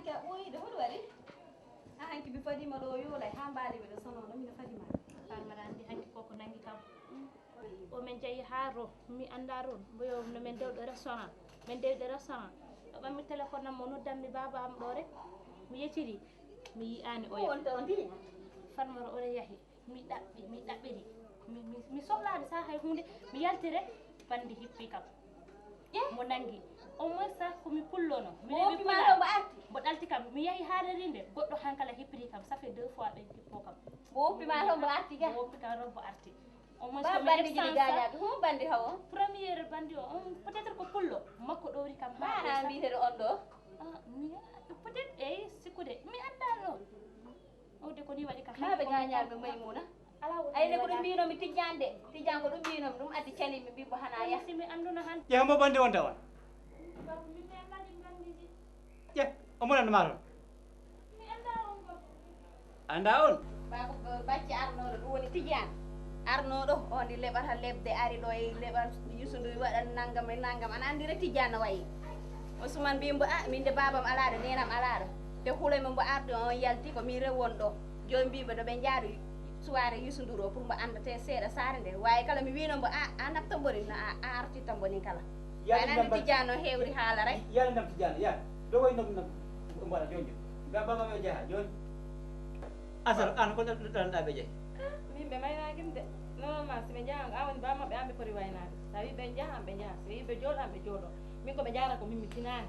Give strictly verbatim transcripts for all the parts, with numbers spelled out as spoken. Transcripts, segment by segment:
A ɓooyiiɗo, hoɗum waɗi? Haa hanki mi fadiima ɗo yoolay, haa mbaali mi ɗo sono, no mino fadiima. Farmata anndi hanki koko nangi kam. O min jeyi haa ro, mi anndaa ron, mboyo no min dewɗo restaurant. Min dewɗo restaurant. O ɓammi téléphone am, o noddanmi baaba am ɗo rek. Mi yeciri, mi yi'aani oya. Farmata oɗo yahi. Mi ɗaɓɓi, mi ɗaɓɓiri. Mi, mi, mi sohlaade sa hay huunde. Mi yaltire, banndi hippi kam. Mo nanngi. Au moins sa ko mi pullono. Mi Mo rewi woppi ma pulaar. Ɗo, mo arti? Mo ɗalti kam. Mi yahi haa rerinde. Goɗɗo hankala hippiri kam. Ça fait deux fois ɓe hippo kam. Mo woppi ma ɗo, mo arti ga? Mo woppi kam ɗo, mo arti. Au moins ba ko mi banndi jiɗi absence. Gaañaaɓe. Hum banndi hawo? Première banndi o. On peut-être ko pullo. Makko ɗowri kam. Ba haa na ɗo sa- mbiyetee on ɗo? Ah, mi, peut-être, eyi, sikkude. Mi anndaa ɗo. O de ko ni waɗi ka. Haa ɓe gaañaaɓe Maymuna. Ay, ne ko ɗum mbiynomi Tijjaan de. Tijjaan ko ɗum mbiynomi, ɗum addi cali mi mbi mbo hana yah. Si mi annduna han. Ƴeew mbo banndi on tawan. Baba, min mi anndaa ɗi banndiji. Ƴe, omo nan ma toon. Mi anndaa on, baba. Anndaa on? Baba, ko bacci arnooɗo, ɗum woni Tijjaan. Arnooɗo, on ndi leɓata leɓde, ari ɗo e leɓa Yuusu Nduur waɗa nanngam e nanngam. Ana anndi re Tijjaan no wayi. Ousmane mbi mbo, "Ah, min de baabam alaa ɗo, neenam alaa ɗo." Te huule mo mbo ardi on yalti, ko min rew won ɗo. Jooni mbi ɓe ɗo ɓe njaadu soirée Youssou Ndour o pour mbo annda te seeɗa saare nde. Waawi kala mi wiino mbo, "Ah, a nafta mboni, no a, a arti tan mboni kala." Yaade Waawi nande ndam Tijjaan o heewri haala rek. Yaade ndam Tijjaan, yaade. Ɗo wayi ndam, ndam, mbaɗa jooni jooni. Ga baba ɓe jaha jooni. Asal, an ko ɗan, ɗan ɗa ɓe jeyi? Ah, min ɓe maynaaki mi de. Normalement, si ɓe njahan, an woni baba maɓɓe, an ɓe poti waynaade. Tawi ɓe njahan, ɓe njaha. Si ɓe yi ɓe jooɗo, an ɓe jooɗo. Min ko ɓe jaara ko min mi tinaani.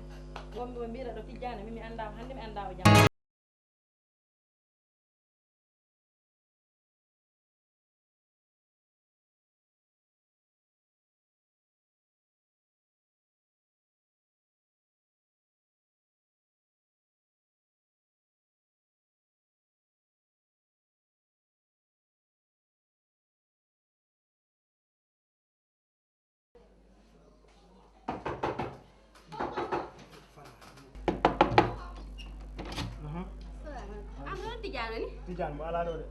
Wonɓe ɓe mbiira ɗo Tijjaan, min mi anndaa o hannde, mi anndaa o janngo. An ɗon Tijaan woni? Tijaan mo alaa ɗo de.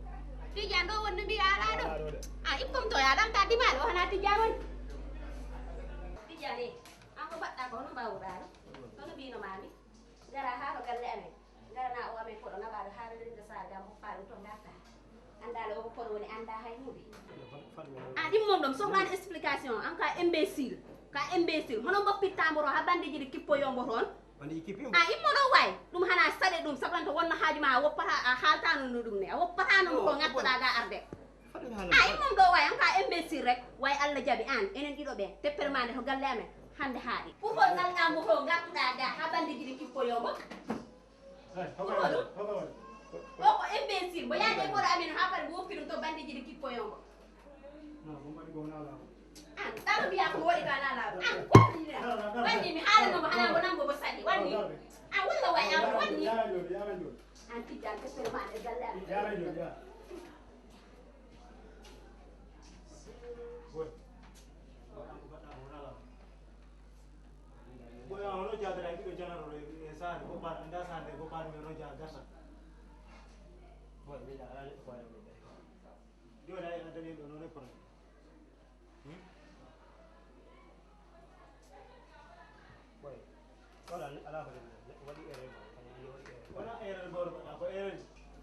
Tijaan ɗo wonde mbiya alaa ɗo? Alaa ɗo de. A ippom to ya ɗam ta dimaɗo hana Tijaan woni? Tijaan e, an ko mbaɗɗa ko hono mbawɗa ɗo? Hono mbino mami? Ngara haa to galle amen. Ngarana o amen koɗo naɓaɗo haa rewirde saare ga mboppa ɗum to ngarta. Anndaale o ko koɗo woni annda hay huunde. A ɗimmom ɗom sohlaani explication. An ka imbécile. Ka imbécile. Hono mboppitta mbo to haa bandeji ɗi kippoyo mbo toon. Bandeji kippi mbo. A immo ɗo waay. Ɗum hana saɗe ɗum sabu tan to wonno haaju ma a woppata a haaltano no ɗum ne. A woppatano mo ko ngattoɗa ga arde. A immom ɗo waay an ka imbécile rek. Way Allah jaɓi an enen ɗiɗo ɓe. Teppere ma nde to galle amen. Hannde haaɗi. Pour hol ngalɗa mo to ngattuɗa ga haa bandeji ɗi kippoyo mbo. Ɗum waɗi. O ko imbécile. Mbo yaade e koɗo amen haa pare mbo woppi ɗum to bandeji ɗi kippoyo mbo. An, ɗano mbiya ko waɗi ka na laaɓa. An, ko waɗi na? Wanni mi haala no mo hana mo nango mo sadi. Wanni. An, walla way an, wanni. An tijjan ko sel ma e galle am. Boy, a hono jaadara e ɓiɗɗo janaro e saare, ko paat, anda saare, ko paat, mi hono jaa gasa. Boy, mi da ala ko ya mi da. Jooni a dañi ɗo noon e problème. Hmm? Boy, wala, ala ko ɗum, waɗi erreur, waɗi erreur. Wona erreur goto mbaɗa, ko erreur.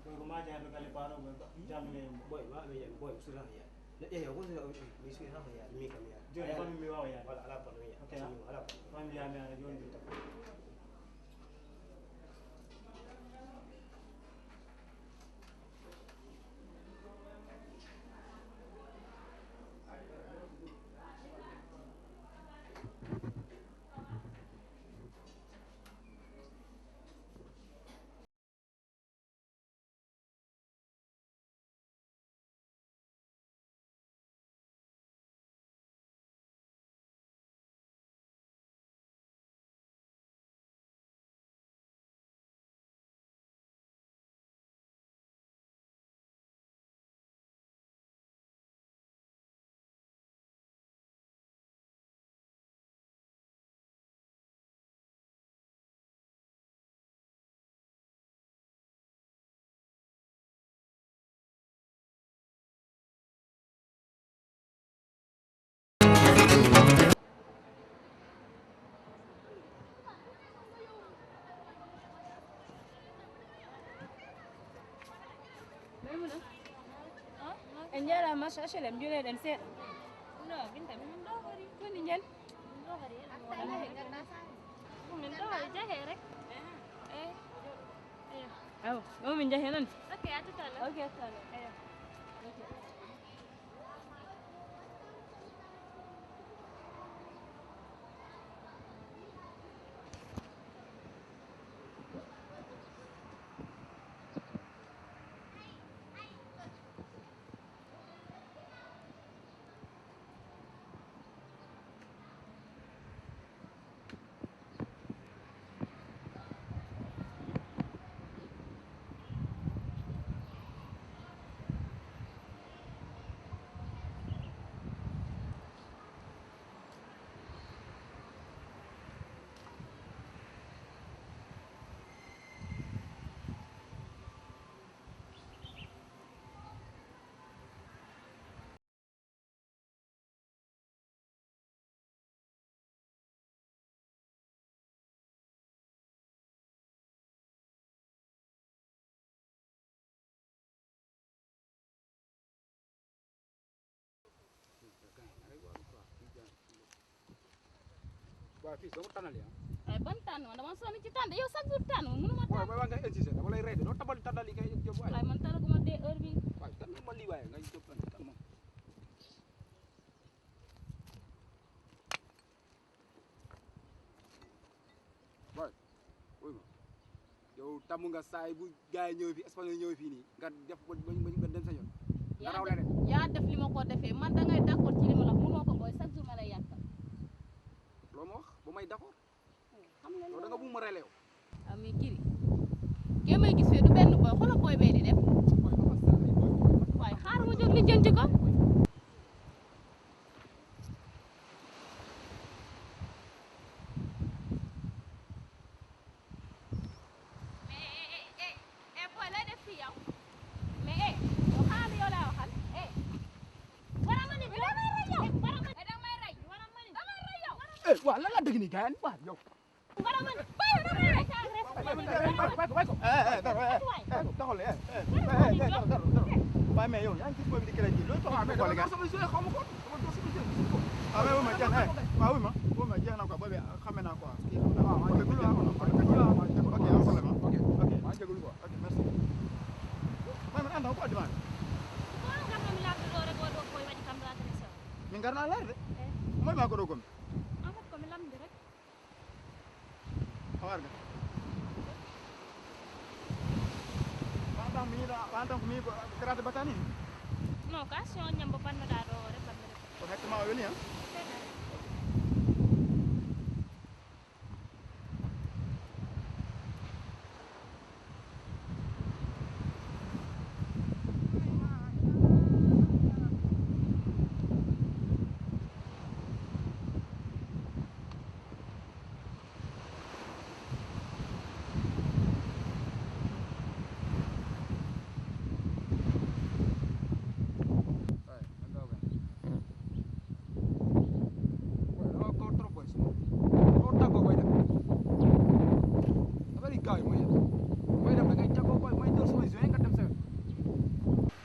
Boy, ko ma jaaɗo galle paano, boy, jamine en. Boy, ma mi yem, boy, sura ya. Ne, eh, ko mi sura ya, mi kam ya. Jooni, fami mi wawa yaade. Wala, ala problème ya. Ok, ha? Ala problème. Fami ya, mi ana jooni. En njaaraama, marché H L M, njuleɗen seeɗa. No, min kam, min ɗo hori. Toni njen? Min ɗo hori, en ɗo hori. Min ɗo hori, jahe rek. Eh. Eyo. Awa, o min jahe noon. Ok, à tout à l'heure. Ok, à tout à l'heure. Eyo. Ok. Waaw, fii sama tanal ya. Ay, ban tan, man dama sonn ci tan de. Yow, chaque jour tan, mënu ma tan. Waaw, waaw, nga insisté, dama lay rey de. Doo tabal tanal yi kay, yow, waaye. Ay, man talaguma de heure bi. Waaye, tan ma lii waaye, nga jóg tan, tan moom. Waaye, wuy ma. Yow, tàmm nga saay bu gars yi ñëw fii, espagnol ñëw fii nii, nga def ba, ba, ba, ba dem sa yoon. Nga Yaa raw def, leneen. Yaa def li ma ko defee. Man da ngay d'accord ci li ma la wax, mënoo ko booy, chaque jour ma lay yàqal. Loo ma wax? Bu may d'accord? Xam nga Yow, da nga loolu. Bugg ma rey la yow. Ah, mais Giri. Kee may gis fee du benn booy, xoolal booy bee di def. Waaye, papa, sa ay booy, booy, papa. Waaye, xaar ma jóg lijjanti ko. Mais, eh, eh, eh, eh, booy, looy def fii yow? Mais, eh, yow xaaral yow laa waxal. Eh, borom ma ni, dama lay rey yow. Eh, borom ma ni, dama lay rey. Borom ma ni, dama lay rey yow. Eh, waaw, lan la dëgg nii, gars yi? Waaw, yow. Borom ma ni, bàyyi, dama lay rey. Bàyyi ko, bàyyi ko, bàyyi ko. Eh, eh, dara, eh, eh, taxawal, eh, eh, eh, eh, dara, dara, dara. Waaye, mais yow, yaa ngi gis booy bi di créé fii, looy toog Waaw, mais fii dama xool, gars? Sama jeu, xaw ma ko. Sama jeu, sama jeu. Ah, mais wuy ma, jeex na, eh. Waaw, wuy ma, wuy ma, jeex na quoi, booy bi xame naa quoi. Kii xam naa. Waaw, waaw, waaw, dëgg la, waaw, waaw, dëgg la, waaw, dëgg la. Ok, amul problème, ah. Ok. Ok. Maa jégalu quoi. Ok, merci. Waaye man, ànd ak quoi, dimanche? Ko an ngarɗo mi laamde ɗo rek, o ɗo koye waɗi kam ɗo adresse o. Min ngarno a laarde? Eh. Moy ma ko ɗo gommi? En fait, ko mi lamde rek. A warga. Wantan ko mi yiɗa, wantan ko mi ko karate batani. Non, ka si on ñambo pannoɗa ɗo o rek, bammi rek. Ko hecte ma o weli, hein? Seeɗa rek.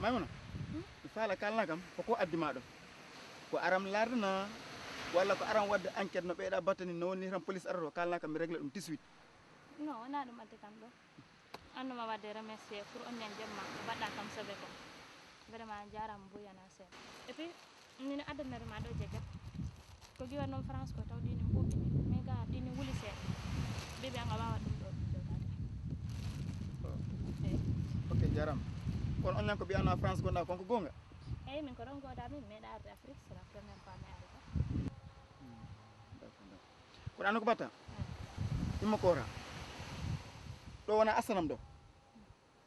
Maymuna, mi faala kaalna kam ko ko addi ma ɗo. Ko aram laarde na, walla ko aram waɗde enquête no ɓeyɗa battani, no woni tan police arata o kaalna kam mi régla ɗum dix-huit? Non, wona ɗum addi kam ɗo. Annuma waɗde remercier pour on ñan jemma mbaɗɗa kam sobe ko. Vraiment, jaaraama, mbuyana seeɗa. Et puis, mino addanori ma ɗo jeggat. Ko giwan noon France ko taw ɗini mbuuɓi ni. Mais ga ɗini wuli seeɗa. Bibi anga wawa ɗum ɗo jogaade. Eyi. Ok, jaaraama. Kono on ñan ko mbiyano France gonɗa kon ko goonga? Eyi, min ko ɗon gooda min meeɗa arde Afrique, c'est la première fois mi ari ɗo. D'accord, d'accord. Kono anno ko batta? Imma koora. Ɗo wona asanam ɗo.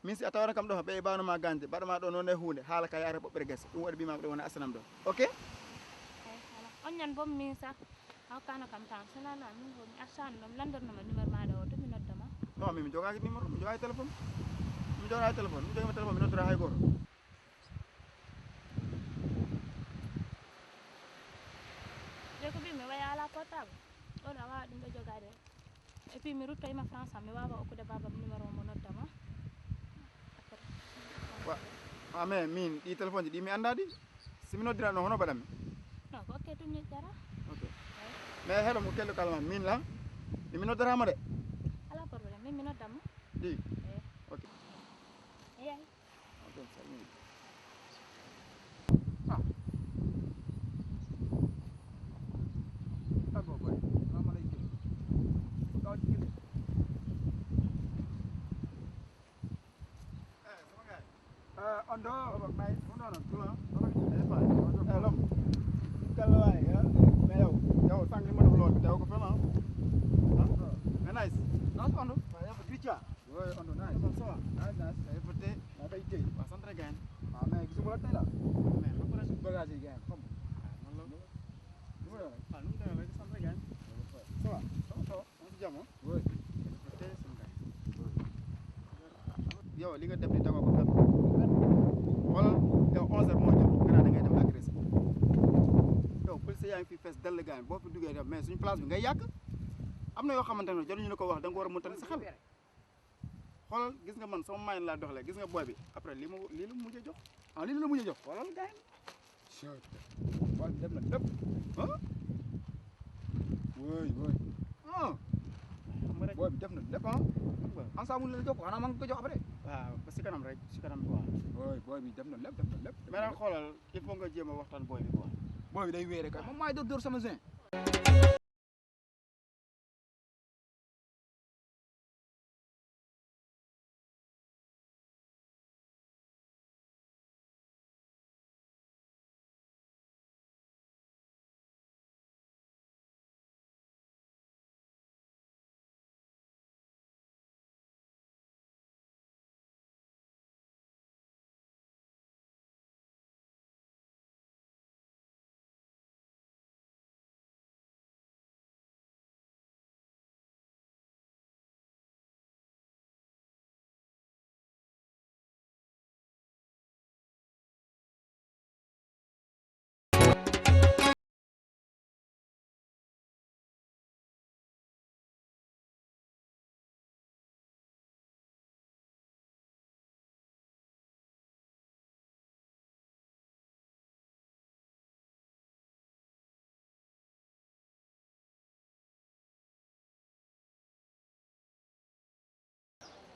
Min si a tawata kam ɗo, ɓe e bano ma gande, mbaɗa ma ɗo noon e hunde, haala ka yaara ɓoɓɓere gese. Ɗum waɗi mbima ɗo wona asanam ɗo. Ok? Eyi, voilà. On ñan bom min sa, a hokkano kam tan. Sona na, min ko mi artano ɗo, mi landorno ma numéro ma ɗo, to mi nodda ma. Non, min mi jogaki numéro, mi jogaki téléphone. Mi jogaki téléphone, mi jogima téléphone, mi noddora hay goto. Joyi ko mbimi, waya ala portable. Oɗo a wawa ɗum ɗo jogade. Et puis mi ruttoyima France am, mi wawa okkude babam numéro mo nodda ma. Après. Wa, Ah, mais min, ɗi téléphone ji ɗi mi anndaa ɗi. Si mi noddiran ɗon, hono mbaɗanmi? Non, ko ok, ɗum ñoƴƴata. Ok. Mais hello, mo kello kala ma, min la. Mi noddataa ma de. Alaa problème, min mi noddan ma. Ɗi? Eh. Ok. Eey. Ok, salmini. Ah. Tago boy. Salamu alaikum. Ko gawti kile. Eh, sama gars. Eh, on ɗo, on ɗo, nice. On ɗo, non, cool, hein? Eh, fine. Eh, lom. Kala waay, hein? Mais yow, yow, sànq li ma def loolu, teew ko fenn, ah. Hein? Mais nice. Non, c'est on ɗo. Waaw, yow, Richard. Ouais, on ɗo, nice. Ça va? Ah, nice. Ay, fa tey. Maa koy tey. Waaw, sant rek, gars. Ah, mais gisuma la tey la. Mais xam nga rek. Bagage yi, gars, xam nga. Ah, noonu la. Nu mu demee rek? Ah, nu mu demee rek, sant rek, gars. Ça va? Ça va, ça va. Maa ngi si jàmm, ah? Oui. Yow, li nga def ni tegoo ko fenn. Xoolal, yow onze heures moo jot, nga naan da ngay dem agressé. Yow, police yaa ngi fi fees dell gaañ, boo fi duggee dem, mais suñu place bi ngay yàq. Am na yoo xamante ne jotuñu la ko wax, da nga war a mën tali sa xel. Xoolal, gis nga man sama moyen laa doxalee, gis nga booy bi, après lii ma, lii la mujjee jox. Ah, lii la mujjee jox, xoolal gaañ. Chut. Booy bi def na lépp. Ah? Woy, woy. Ah. Xam nga rek. Booy bi def na lépp, ah. Xam nga. Ensemble la jox ko, xanaa maa ngi ko jox après. Waaw, ba si kanam rek, si kanam quoi. Woy, booy bi def na lépp, def na lépp. Mais nag xoolal, il faut nga jéem a waxtaan booy bi quoi. Booy bi day wéere kay. Moom maay dóor, dóor sama zin.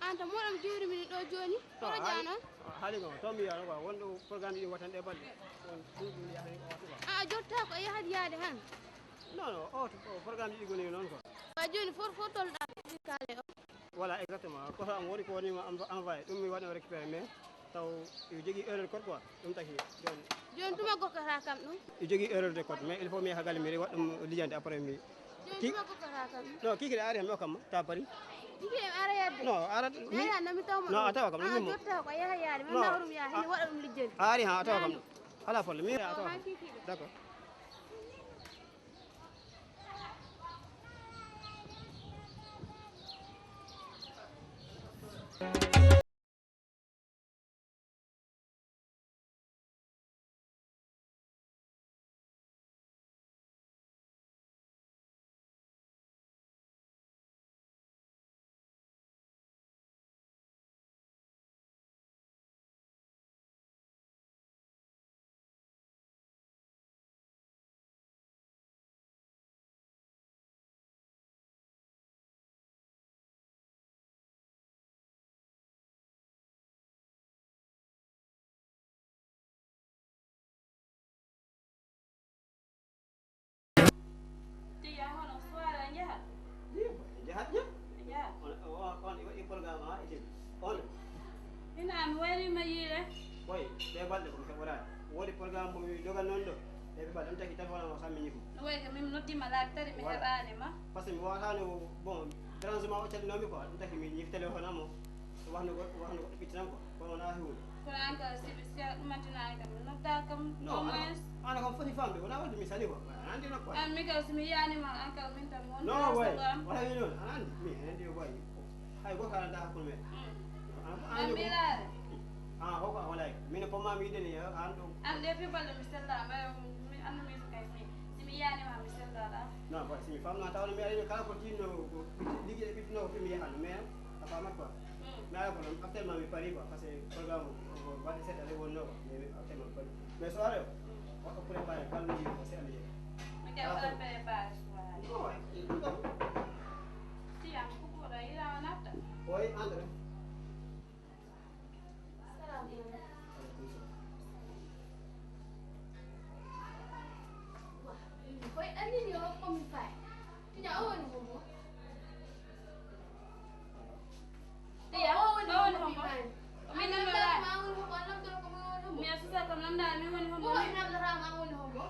An to moɗon jooɗi min ɗo jooni? Kono jaanon? Haali ko to mi yano quoi, wonɗo programme ɗi watan ɗe balɗe. On ɗum ɗum yahani o watu quoi. A jotta ko yahat yaade han? Non, non, o programme ɗi goni noon quoi. Wa jooni for for tolɗa kale o. Voilà, exactement. Ko am woni ko woni ma envoyé ɗum mi waɗi récupéré mais taw yo jogii erreur code quoi, ɗum taki jooni. Jooni tuma gokkata kam ɗum? Yo jogii erreur de code, mais il faut mi yaha galle mi waɗa ɗum lijjande après mi. Jooni tuma gokkata kam ɗum? Non, kiki ari mi okam ta bari. Kiki en ara yedde? Non, ara mi. Yaya no mi taw mo? Non, a tawa kam ɗum. Jotta ko yaha yaade mi nawrum yaha hino waɗa ɗum lijjande. Ari ha a tawa kam. Ala folle mi a tawa. D'accord. Tigi a hono soirée a njahat? Ii, boy, en njahat jam. En njahat. On, on, on e waɗi programme ha itin. On. Ina mi wayri ma yiire. Boy, ɗe balɗe ko mi heɓoraani. Woodi programme mo mi dogan noon ɗo. E ɓe balɗe ɗum taki téléphone am o sammi ñifu. No wayi ko min mi noddi ma laabi tati mi heɓaani ma. Parce que mi wawataano, bon, dérangement o callinoomi quoi. Ɗum taki mi ñifi téléphone am o. Wahno goɗɗo, wahno goɗɗo ɓittinan quoi. Kono wonaa huunde. Kono an ka si, si a ɗumantinaani kam, mi noddaa kam. Non, au moins. Ana kam foti famde, wonaa wadde mi sali quoi. Ana anndi nokku. An mi kam si mi yiyaani ma, an kam min tan mi wonta. Non, way. Wala mi non, ana anndi. Mi anndi o way. Hay goto ana daa hakkunde men. Mm. An ko an jogo. An mbilaare. Ah, hoko a walay. Min ko ma mi yiɗani an ɗo. An ɗe fi balle mi sella, ma mi annu mi kay mi. Si mi yiyaani ma mi sella ɗa. Non, way, si mi famno taw mi ari kala ko tinno ko ligge ɓitno ko mi yahan, mais a famat quoi. Mm. Mais ala problème, actuellement mi pari quoi, parce que programme o waɗi seeɗa rek wonno quoi, mais actuellement mi pari. Mais soirée o, waɗo préparé kala no yiɗi ko seeɗa mi jeeya. Mi ke wala préparé soirée. Non, ɗum ɗon. Tiya, ko ɓura ila natta. Oy, entre. Salamu aleykum. Koy ɗannini o komin fay. Tiya o woni homo. Tiya o woni homo. Min namdora ma woni homo, namdora ko ma woni homo. Mi asusa ko namda mi woni homo. Ko namdora ma woni homo.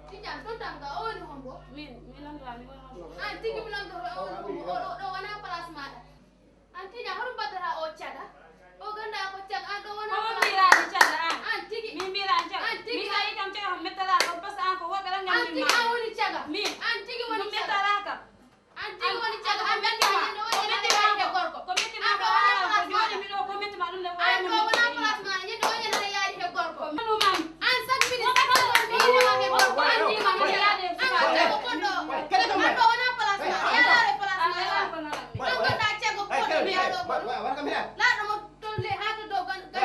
Tiya tontam ga o woni homo. Min, min namdora mi woni homo. An tigi mi namdora o woni homo. O ɗo, ɗo wona place maɗa. An tigi hoto mbaɗata o caga. O ganda ko caga, an ɗo wona. Ko mbiɗa ni caga an. An tigi. Min mbiɗa caga. An tigi. Mi sa itam caga mettala ko bas an ko woɓe ran. An tigi an woni caga. Min. An tigi woni caga. Mettala kam. An tigi woni caga, an metti ma. Ko metti ma ko gorko. Ko metti ma ko wala ko joni mi ɗo ko metti ma ɗum le. An ɗo wona place ma, ñande o ñande yaari he gorko. Manu man. An sak minutes, sak minutes, mi yiɗi ma he gorko. An tigi ma no yaade. An ko caga bonɗo. An ɗo wona place ma, yaare place ma. An ganda caga bonɗo mi yaɗo bonɗo. Laaɗo mo tolle ha to dow ganda.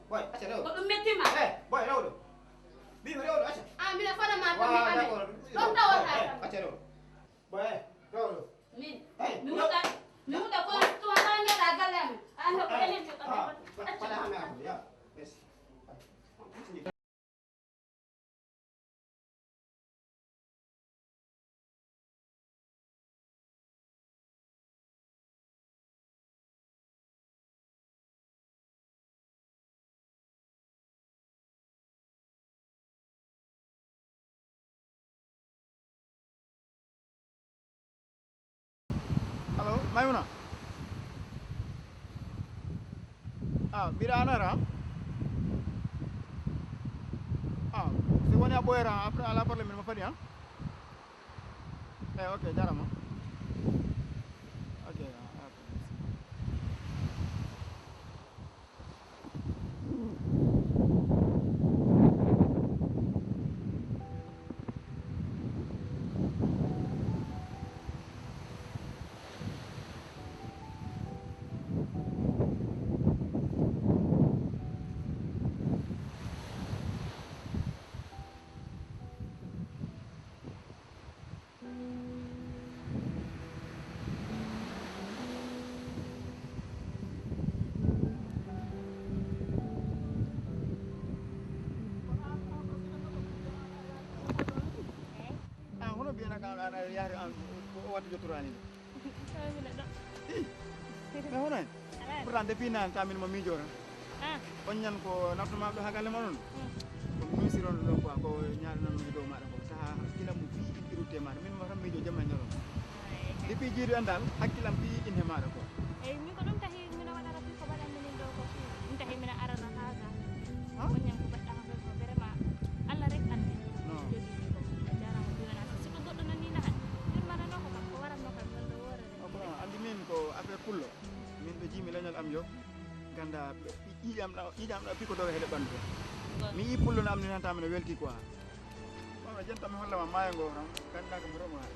Ko ɗum metti ma. Boy, rewɗo. Mbiimi rewɗo, acca. Ah, mbiɗa fada ma, ko mi ami. Ɗon tawata. Acca rewɗo. Boy, rewɗo. Min. Mi huɗa, mi huɗa ko to hana ngada galle amen. An ko enen to. Fada hana ko ya. Yes. Allo, Maymuna. Ah, mbiɗa anara. Ah, si woni a ɓoyra, après, ala problème, ma fadi, hein? Eh, ok, jarama. Ok, ah, ok. Ah, hono mbiyana kam an aɗa yahri an ko o watta jottoraani de. Tawi mbiɗa ɗo. Ih, mais hono en? Pourtant depuis nane tamin mo miijo tan. Ah. On ñan ko naftuma ɗo ha galle ma ɗon. Hmm. Ko mi siron ɗo quoi, ko ñaari nan mi dow maɗa ko. Taha hakkila mo fi irutte maɗa. Min mo tan miijo jamma ñalon. Depuis jiidu en dal, hakkilam fi in he maɗa ko. Eyi, min ko ɗum tahi mino waɗara fi ko mbaɗanmi min ɗo ko fi. Ɗum tahi mino arana ha ga. Ha? On ñan ko mbaɗɗa ha ko vraiment Allah rek andi. Non. Jogi ko. Jarama ɗum na. Si ko goɗɗo nan ni na. Min mana no ko kam ko waran no kam non ɗo wore. Andi min ko affaire pullo. Min ɓe jiimi leñol am yo ganda ƴiƴam ɗa ƴiƴam ɗa piko doga heɗe ɓandu. Mi yi pullo no am ni tan tami no welti quoi. Mama jenta mi holla ma maayo ngo tan ganda ko mi romo hay.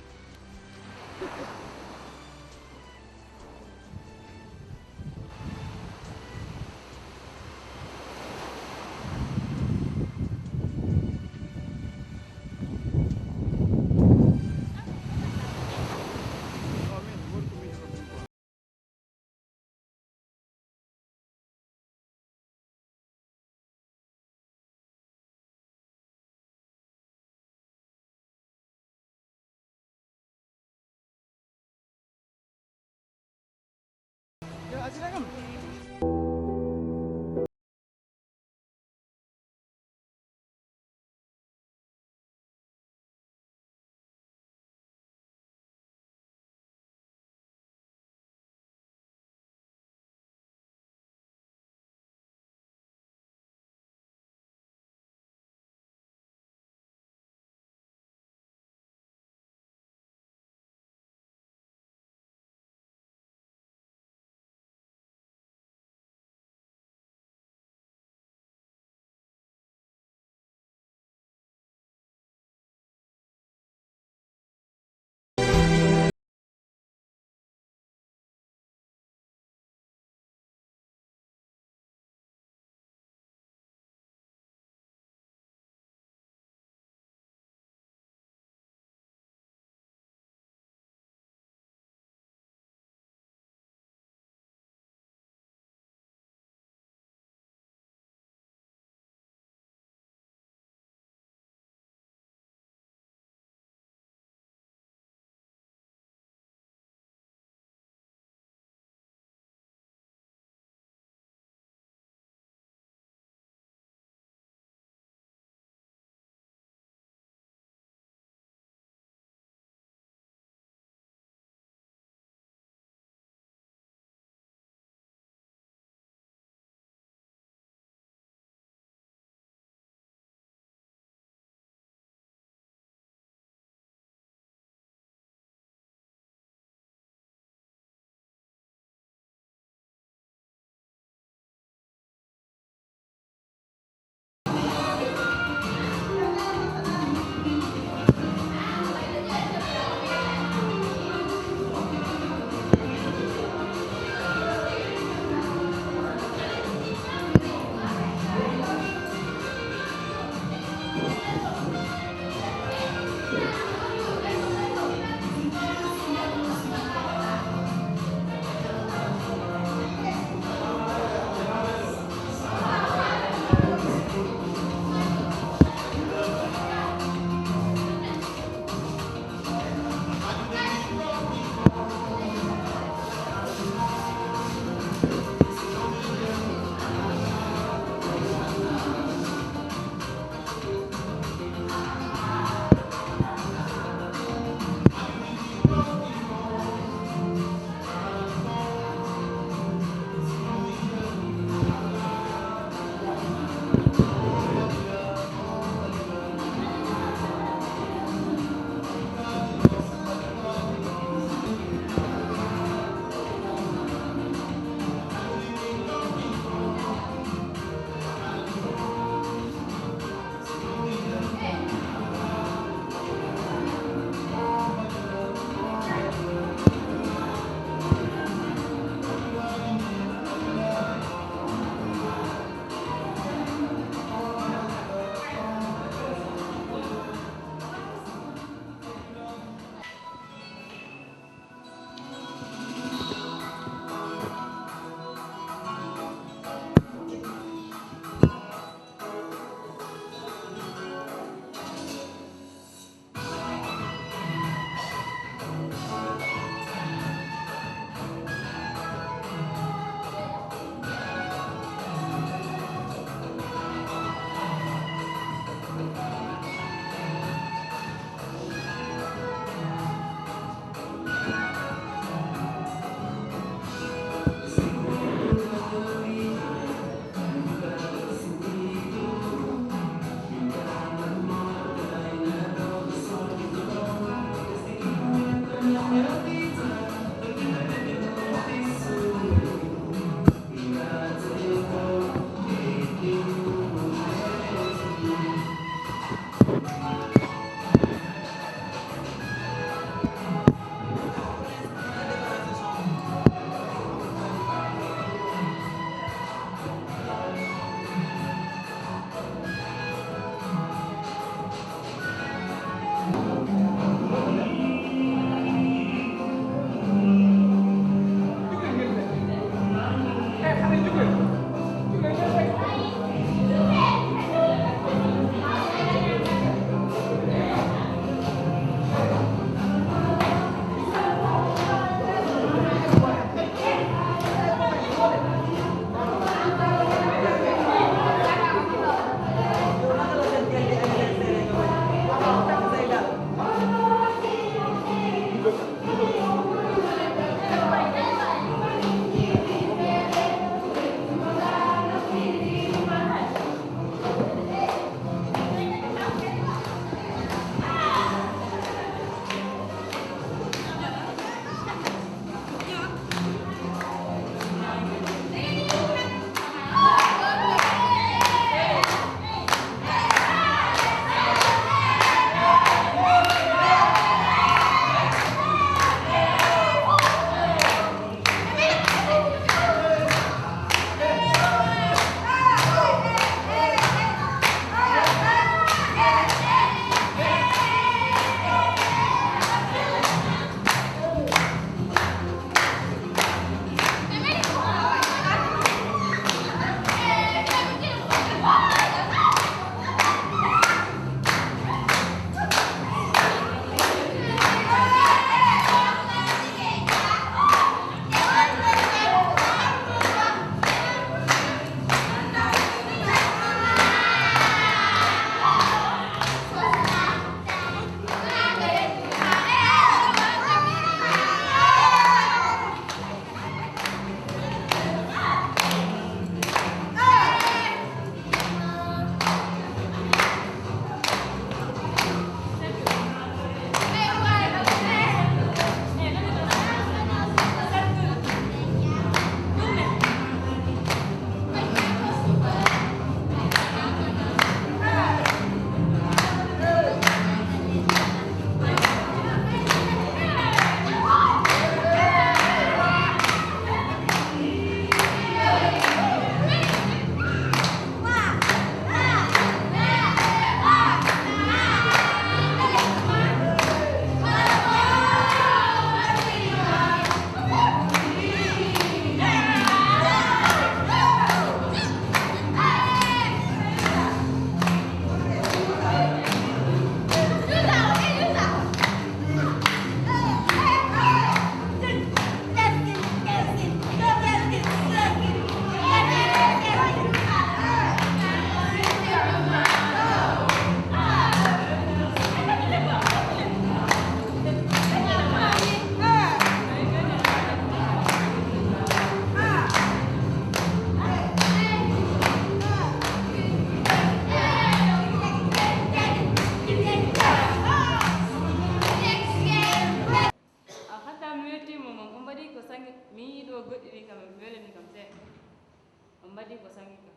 Mbaɗi ko sangi kam.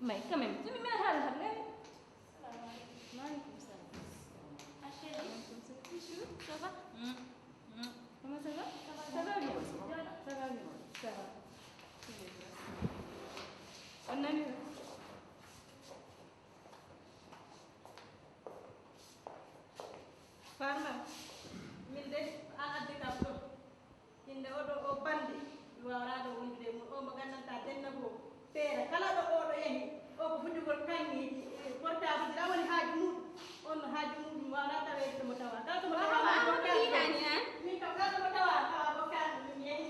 Mais quand même, tu me mets à la ramasse. Salam alaikum. Wa alaikum salam. Ah, chérie. Wa alaikum salam. Chouchou, ça va? Mm. Mm. Comment ça va? Ça va bien. Ça va bien. Ça va. On a eu. Farma, min de, an addi kam ɗo. Hinde oɗo o bandi, mi waawraa ɗo wondude e mum. O mo gandantaa denna ko feere. Kala ɗo oɗo yahi, o ko fujugol kanŋeeji, e portable ji, ɗa woni haaju mum. On no haaju mum, mi waawraa taweede to mo tawa. Kala to mo tawa, ma bokkaani. Min kam kala to mo tawa, tawa bokkaani, min yehi.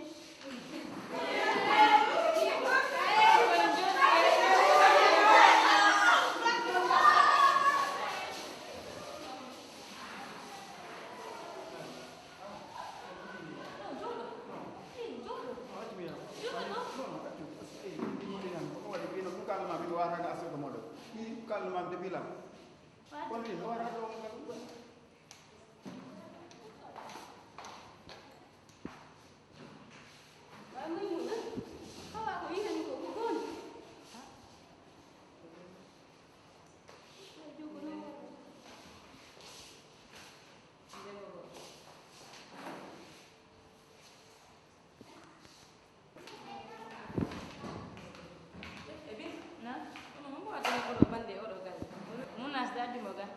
Muna si daddi mo ga.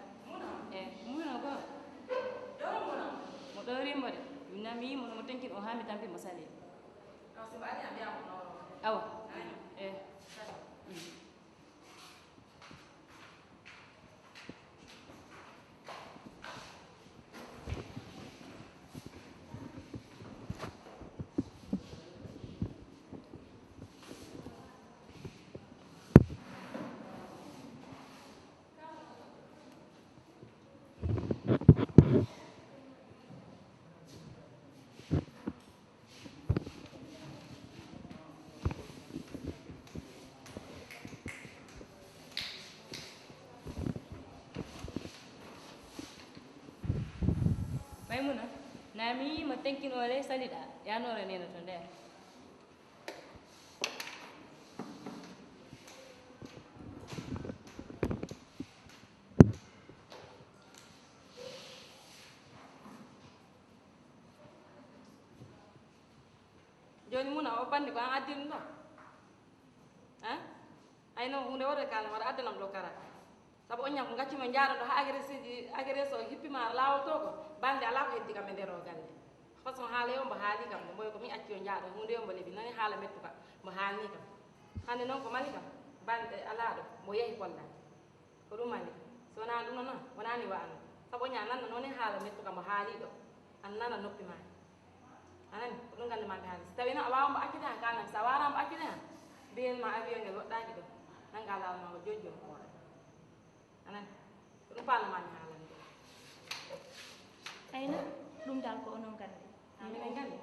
E, muna go. Mo ɗo rimbo de. Mi nami mo, mo tenkin o hami tampi mo sali. Awa. E. Mm. Maymuna, na mi yii mo tenkin o le saliɗa, yanoore nena to nder. Jooni Muna, o bandi ko an addi ɗum ɗo? Hein? Ay non, huunde wootere kaalan, waɗa addanam ɗo kara. Sabu on ñan ko ngaccu mo njaaɗo ɗo haa agressé ji, agressé o hippi ma laawol to ko, bandi alaa ko heddi kam e nder o galle. Façon haala yo mbo haali kam, mbo mboy ko mi acci o njaaɗo, huunde yo mbo lebi, nani haala mettu kam, mbo haalni kam. Hannde noon ko mali kam, bandi alaa ɗo, mbo yehi kolla. Ko ɗum mali. So wonaa ɗum noon, wonaa ni wa'ano. Sabu o ñaa nanna noon e haala mettu kam, mbo haali ɗo. An nana noppi maa. A nani? Ko ɗum gannde maa mi haali. Si tawii noon a waawa mbo accide han kaalan, so a waaraa mbo accide han, mbiyen ma avion ngel woɗɗaaki ɗo. Nanngaa laawol maa ngol jooni jooni koora. A nani? Ko ɗum paanno maa mi haalani ɗum. Ayna, ɗum dal ko onon nganndi. Minen nganndi.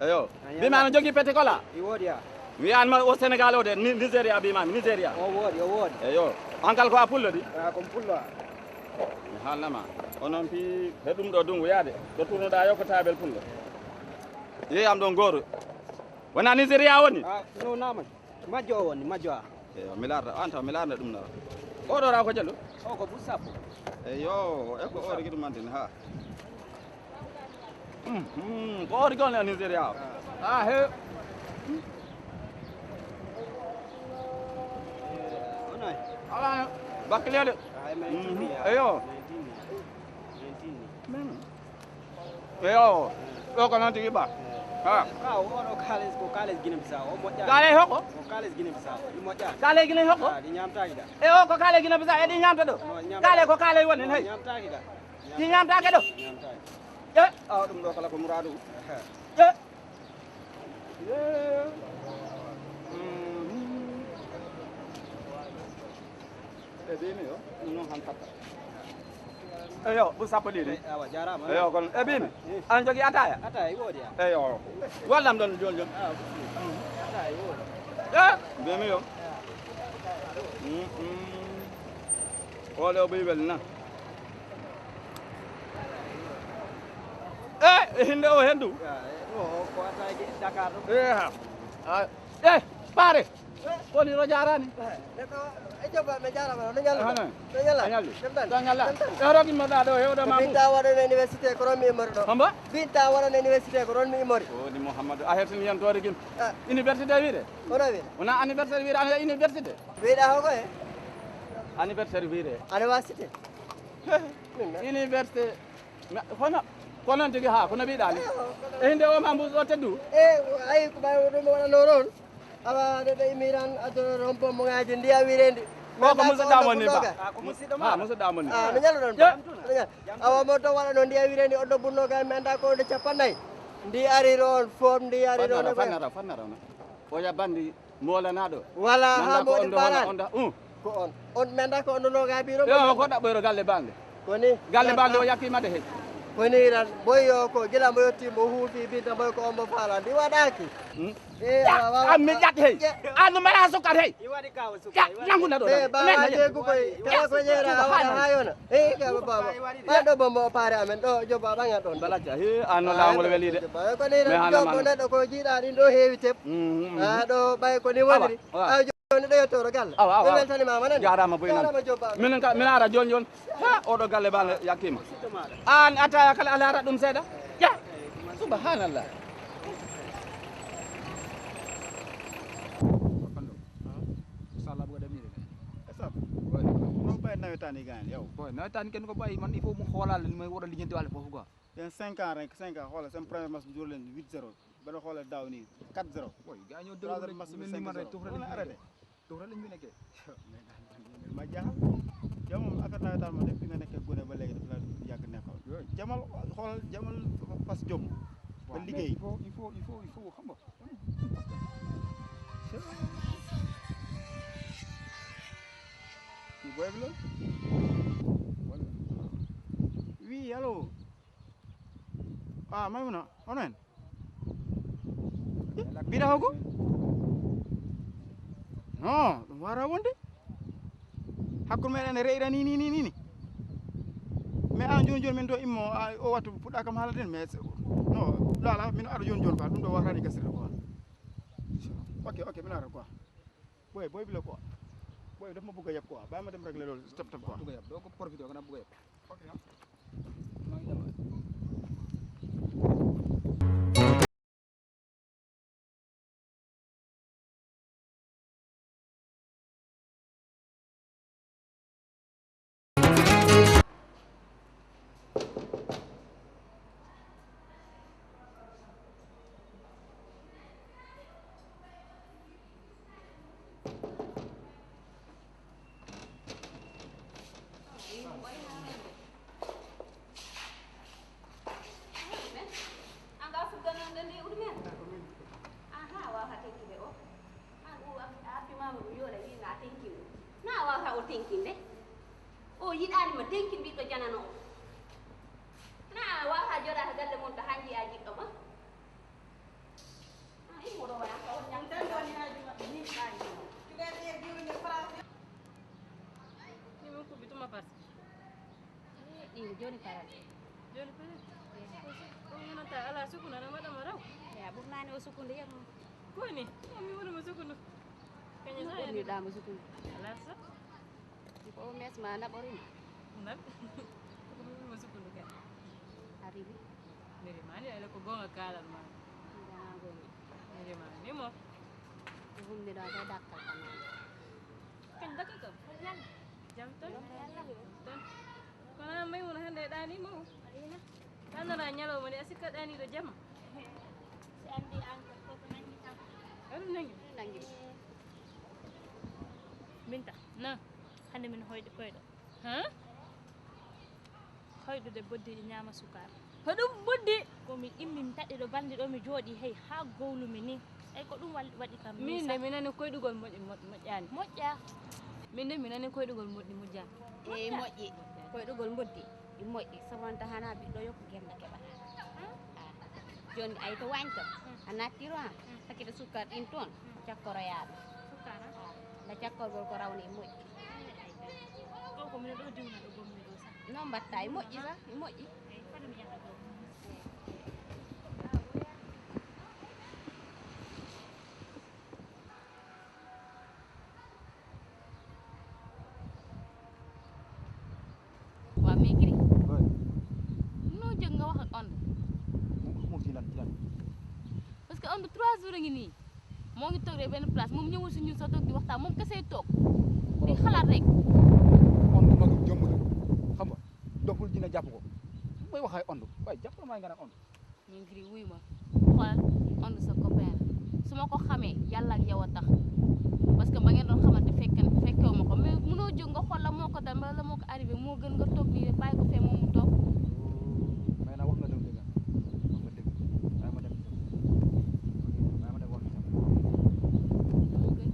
Eyo. Bima no jogii pete kola? I woodi ya. Mi wiyan ma o Sénégal o de, Ni-, Nigeria bima mi, Nigeria. O woodi, o woodi. Eyo. An kal ko a pullo di? Ah, ko pullo. Mi haalnama. Onon fi he ɗum ɗo dungu yaade. To tournoɗa yo ko tabel pullo. Yeeyam ɗon gooro. Wona Nigeria woni? Ah, no nama. Majjo o woni, majjo a. Eyo, mi laarda, an taw mi laarda ɗum na. Oɗo raw ko jalo? O ko butu sappo. Eyo, e ko o rigi ɗum antin ha. Mm, mm, ko o rigi on e Nigeria o. Ah, he. Onay. Ala, bakkilede. Ay, men tini ya. Eyo. Men tini. Men tini. Mm. Eyo, ɗo ko noon tigi ba. Ha. Ka o, oɗo kaalis ko kaalis Guinée Bissau, o moƴƴaani. Kaalay hoko? Ko kaalis Guinée Bissau, ɗi moƴƴaani. Kaalay Guinée hoko? Ah, ɗi ñaamtaaki da. E o ko kaalay Guinée Bissau, e ɗi ñaamta ɗo? No, ñaamtaaki. Kaalay ko kaalay woni hen hay. Ñaamtaaki da. Ɗi ñaamtaake ɗo? Ñaamtaaki. E, awa ɗum ɗo kala ko muraadu. Ehe. E. Eh, mhm. E bimi yo, non han katta. Eyo, bu sappo ɗiɗi. Awa, jarama. Eyo, kono e bimi. An jogi ataya? Ataya, i woodi am. Eyo. Wallam ɗon joni joni. Ah, busi. Ataya, i woodi. Eh, bimi yo. Mm, mm. Ole o ɓe welna. Eh, hinde o hendu. Ya, eh, o, o, ko ataya Dakar ɗo. Eh, ha. Ah, eh, pare. Koni ro jarani? Neɗɗo e jobba me jarama no ñalla. Hana. No ñalla. A ñalli. Jam tan. To ñalla. Jam tan. E rogi mo da do hewdo ma. Binta waɗano université ko ron mi immori ɗo. Hombo? Binta waɗano université ko ron mi immori. O ni Mouhamadou a hertini yan tori gim. Ah. Université wire. Kono wire. Wona anniversaire wire ana université. Wiɗa hoko e? Anniversaire wire. Université. Université. Mais kono, ko noon tigi haa, kono mbiɗa ni. E hinde o ma mbuus o teddu? E, ayi, ko ɓay ɗum waɗano ɗon. Awa, ɗo ɓe immi tan, addono ɗon bombo ngaji, ndiya wirendi. O ko musidɗa mon ni ba? Ah, ko musidɗo ma? Ah, musidɗa mon ni. Ah, no ñalluɗon ba? Awa, mo to waɗano ndiya wirendi, on ɗo bunno ga, mi anda ko ɗo capannay. Ndi ari ɗon, fof ndi ari ɗon. Fannara, fannara, fannara. O ya bandi. Molanaɗo. Wala ha moɗi baran. Ko on. On menda ko on no ga biro. Yo ko da boyro galle bande. Koni. Galle bande o yakki made he. Koni ran boyo ko gila mo yotti mo huufi binta boy ko on mo fala ndi wadaki. Hmm? Eh, awa, awa. An mi jat he. An mara sukat he. Nangu na do. Eh, ba je ku koy. Ko ko je ra wa ha yona. Eh, ka ba ba. Ba do bombo pare amen do joba banga don. Balaja he an no dangol welide. Ko ni ran jobo na do ko jida din do hewi tep. Hmm. Ah, do bay ko ni wonri. Awa. Awa, jooni ɗo yettooro galle. Awa, awa, awa. Weltanima ma nani. Jaaraama boy nan. Jaaraama Joop Ba. Minen ka, min ara jooni jooni. Ha, oɗo galle baale yakkiima. An ataya kala a laara ɗum seeɗa. Ya. Subhanallah. Sala buga dem ni de. Esat. Boy. No bay nawetaani gaan yow. Boy, nawetaani ken ko bay man il faut mu xoolal ni may war a lijjanti wàll foofu quoi. Yen cinq ans rek, cinq ans, xoolal seen premier match bi dóor leen huit zéro. Ba la xoolee daaw nii quatre zéro. Boy, gars ñoo déglu rek, match bi mel ni man rek, tuux rek lañ fi nekkee. Tuux rek lañ fi nekkee. Ma jaaxal. Yow moom affaire nawetaan ma depuis nga nekkee gone ba léegi dafa la yàgg nekkal. Jamal, xoolal, jamal fas jom. Ba liggéey. Il faut, il faut, il faut, il faut, xam nga. Kii booy bi la. Oui, allo. Ah, Maymuna, hono en? Mbiɗa hoko? Non, ɗum wara wonde. Hakkunde meɗen ene reyra ni, ni, ni, ni, ni. Mais an joni, joni min ɗo immo, a, o wattu puɗɗa kam haalade, mais c'est, non, lala, min ara joni, joni quoi, ɗum ɗo warani gasirde quoi. Ok, ok, min ara quoi. Boy, boy, bila quoi. Boy, daf ma bëgg a yab quoi. Bàyyi ma dem régler loolu, stop, stop quoi. Bëgg a yab, doo ko profité, kana bëgg a yab. Ok, ah. An ga fugganande nde uɗumen? Aha, wawa tenkude o. An o a arti mama ɗum yola wi na tenkin ɗum. Na wawa o tenkinde. O yiɗani ma tenkin ɓiɗɗo janano o. Na wawa joɗa ha galle mon to hanji a jiɗɗo ma. Ni min kuɓɓituma par ce que ɗin joni paral. Joni paral. Ɗum ngonata ala sukundu ana waɗama raw. Ya ɓurnani o sukundu yam. Koni mi wonuma sukundu. Kañum ɓurniɗamo sukundu. Ala sa. Ko mes ma naɓorima. Nan. Ko mi wonuma sukundu kadi. A riwi. Mi rimani, ele ko gonga kalan ma. Gana gonga. Mi rimani mo. Ko hunde ɗo kay dakkal kam. Kan dakkal kam. Jam tan. Tan. Kono an Maymuna hannde e ɗaani mo. Ɗannoɗa ñalawma ni a sikka ɗaaniɗo jama. Si anndi an ko ko nangi tan. Aɗum nangi. Nangi. Minta. Na. Hannde min hoyɗi koyɗo. Ha? Hoyɗude boddi ɗi ñaama sukaar. Ko ɗum boddi? Ko mi immi mi taƴi ɗo balndi ɗo mi jooɗi hey haa gowlumi ni. Eyi, ko ɗum wal- waɗi kam. Min de, mi nani koyɗugol moƴƴi, moƴ- moƴƴaani. Moƴƴa. Min de, mi nani koyɗugol moƴƴi, moƴƴaani. Eyi, moƴƴi. Koyɗugol mboddi, ɗi moƴƴi. Sabu on tahanaa ɓiɗɗo yo ko gennde keɓataa. Ah. Jooni, ayi to waañ to, a nattiro han, hakkita sukkar ɗin toon, cakkoroyaaɓe. Sukkar, ah? Ah, nda cakkorgol ko rawni e moƴƴi. Ɗo ko mino ɗo diwna ɗo gommi ɗo sa. Noon mbaɗta, e moƴƴi sa, e moƴƴi. Eyi, fade mi yaha ɗo. Wa migri. No jëg nga wax ak ond? Parce que ond trois jours a ngi nii, moo ngi toog rek benn place, moom ñëwul si ñun sa toog di waxtaan, moom kese toog di xalaat rek. Ond mag jomb la, xam nga, doful dina jàpp ko. Mooy wax ay ond, waaye jàpp la maa ngi nga naan ond. Migri, wuy ma, xoolal, ond sa copain la. Su ma ko xamee, yàlla ak yow a tax, parce que ba ngeen doon xamante fekk fekkewu ma ko, mais munoo jóg nga xool la moo ko dal, la moo ko arrivé, moo gën nga toog nii rek bàyyi ko fee moom mu toog. Mais nag wax nga dëgg, dëgg, wax nga dëgg. Bàyyi ma dem, bàyyi ma dem wax. Moo gën.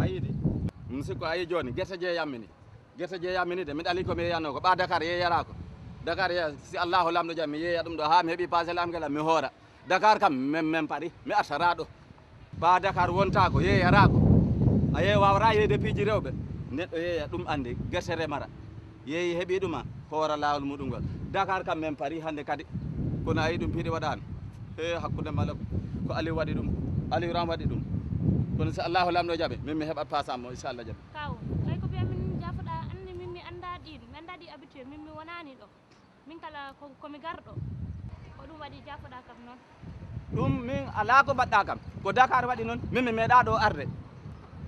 A yiɗi? Mi sikko a yii jooni, gerte jeeyammi ni. Gerte jeeyammi ni de, mi ɗali ko mi yeeyanoo ko. Ɓaa Dakar yeeyaraako. Dakar yeeya, si Allahu Laamɗo jam, mi yeeya ɗum ɗo haa mi heɓi paasel am ngel am, mi hoora. Dakar kam, men, men pari, mi artaraa ɗo. Ɓaa Dakar wontaako, yeeyaraako. A yeeya waawraa yeeyde piiji rewɓe. Neɗɗo yeeya ɗum anndi, gerte remara. Yeeyi heɓi ɗum a hoora laawol muɗum ngol. Dakar kam men pari hannde kadi. Kono a yii ɗum piiɗi waɗaani. He hakkunde mala ko Aliou waɗi ɗum. Aliou Ram waɗi ɗum. Kono so Allahu Laamɗo jaɓi, min mi heɓat paas am o, inchallah jaɓi. Kaw, kay ko mbiya min jaafoɗa, anndi min mi anndaa ɗiin, mi anndaa ɗi habitué, min mi wonaani ɗo. Min kala ko, ko mi garɗo. Ko ɗum waɗi jaafoɗa kam noon. Ɗum min alaa ko mbaɗɗa kam. Ko Dakar waɗi noon, min mi meeɗaa ɗo arde.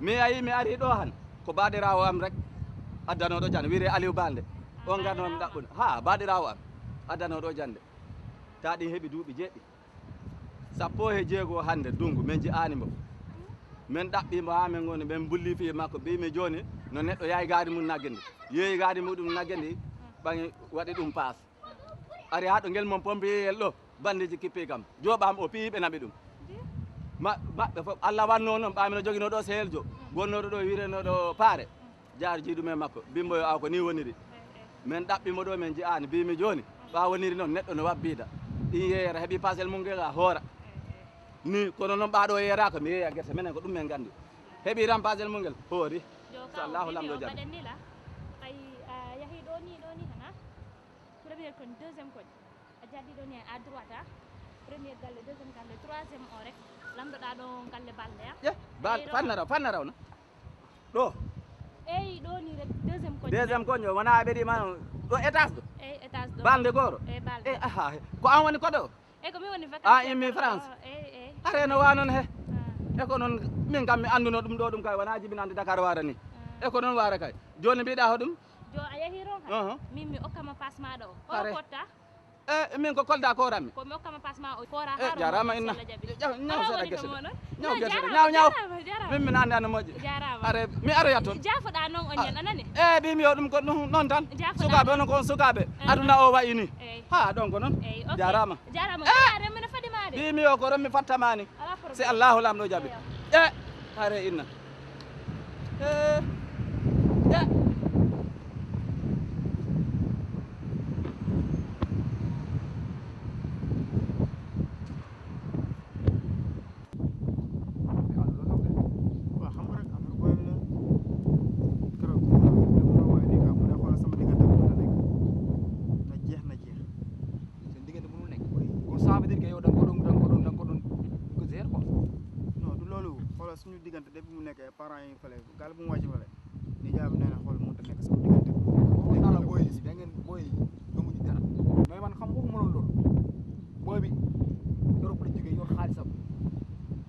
Mi a yii mi ari ɗo han. Ko baaɗiraawo am rek addanooɗo jannde, wiyetee Aliou Balde. On ngarno mi ɗaɓɓude. Haa, baaɗiraawo am addanooɗo jannde. Taa ɗin heɓi duuɓi jeeɗiɗi. Sappo he jeego hannde ndunngu, min nji'aani mo. Min ɗaɓɓii mo haa min ngoni, min mbulli fii makko, mbiimi jooni no neɗɗo yahi gaari mum nagge ndi. Yeeyi gaari muɗum nagge ndi, ɓaŋi waɗi ɗum paas. Ari haa ɗo ngel mon pompiyeyel ɗo, banndeeji kippii kam. Jooɓaam o piyi ɓe naɓi ɗum. Ma-, maɓɓe fof, Allah wannoo noon, ɓaami no joginoo ɗo seheljo, gonnooɗo ɗo wi'eteenooɗo Paare. Jaar jiiɗum e makko, bimboyo aw ko nii woniri. Min ɗaɓɓi mo ɗo, min nji'aani, mbiimi jooni, ɓaa woniri noon, neɗɗo no wabbiida. Ɗin yeeyata, heɓi paasel mum ngel a hoora. Nii, kono noon ɓaa ɗo yeeyata ko mi yeeya gerte, menen ko ɗum min nganndi. Heɓi tan paasel mum ngel, hoori. So Allahu Laamɗo jaɓi. Mbaɗen nii la, ay, a yahii ɗo nii, ɗo nii hana. Premier koñ, deuxième koñ. A jaddi ɗo nii à droite, a. Premier galle, deuxième galle, troisième o rek. Landoɗaa ɗo galle Balde, a. Ye, Bal-, fanna raw, fanna raw na. Ɗo. Eyi, ɗo nii rek, deuxième koñ. Deuxième koñ, wona a ɓeɗi ma ɗo étage ɗo? Eyi, étage ɗo. Balde gooro? Eyi, Balde. E, aha, ko an woni koɗo? E, ko mi woni vacance. A immi France? Eyi, eyi. Are no wa noon he? Ah. E ko noon, min kam mi annduno ɗum ɗo, ɗum kay wona jibinande Dakar wara ni. Ah. E ko noon wara kay. Jooni mbiɗa hoɗum? Jo a yehi ron kay? Aha. Min mi okkama passe ma ɗo. Horo kotta? E, min ko Kolda koorammi. Ko mi okkama passe ma o koora. E, haa jaaraama inna. Ñaw seeɗa gese. Ñaw gese. Ñaw, ñaw. Min, min anndaa no moƴƴi. Jaaraama. Are, mi aroya toon. Jaafoɗaa noon on ñande, a nani? E, mbiimi yo ɗum ko ɗum noon tan. Jaafoɗaa. Sukaaɓe, onon ko on sukaaɓe. Aduna o wayi ni. Eyi. Ha, ɗon ko noon. Eyi, ok. Jaaraama. Jaaraama. E. Jaaraama, mino fadi ma de. Mbiimi yo ko ron mi fattamaani. Alaa problème. Si Allahu Laamɗo jaɓi. Eyo. E, hare inna. E, e. Waaw, xam nga rek, affaire booy bi la. Keroog, waaw, li mu la woowee nii, quoi, mu ne, xoolal sama diggante ak Fouta nekk. Na jeex, na jeex. Seen diggante mënul nekk. Kon ça veut dire que yow da nga ko doon, da nga ko doon, da nga ko doon ko gérer, quoi. Non, du loolu. Xoolal suñu diggante depuis mu nekkee parents yi fële, gaal bu mu wàcc fële. Nijaay bi nee na xool mënut a nekk sama diggante. Waxoon naa la booy yi, da ngeen, booy yi gëmuñu dara. Mais man xam waxuma loolu loolu. Booy bi Europe la jógee, yor xaalisam.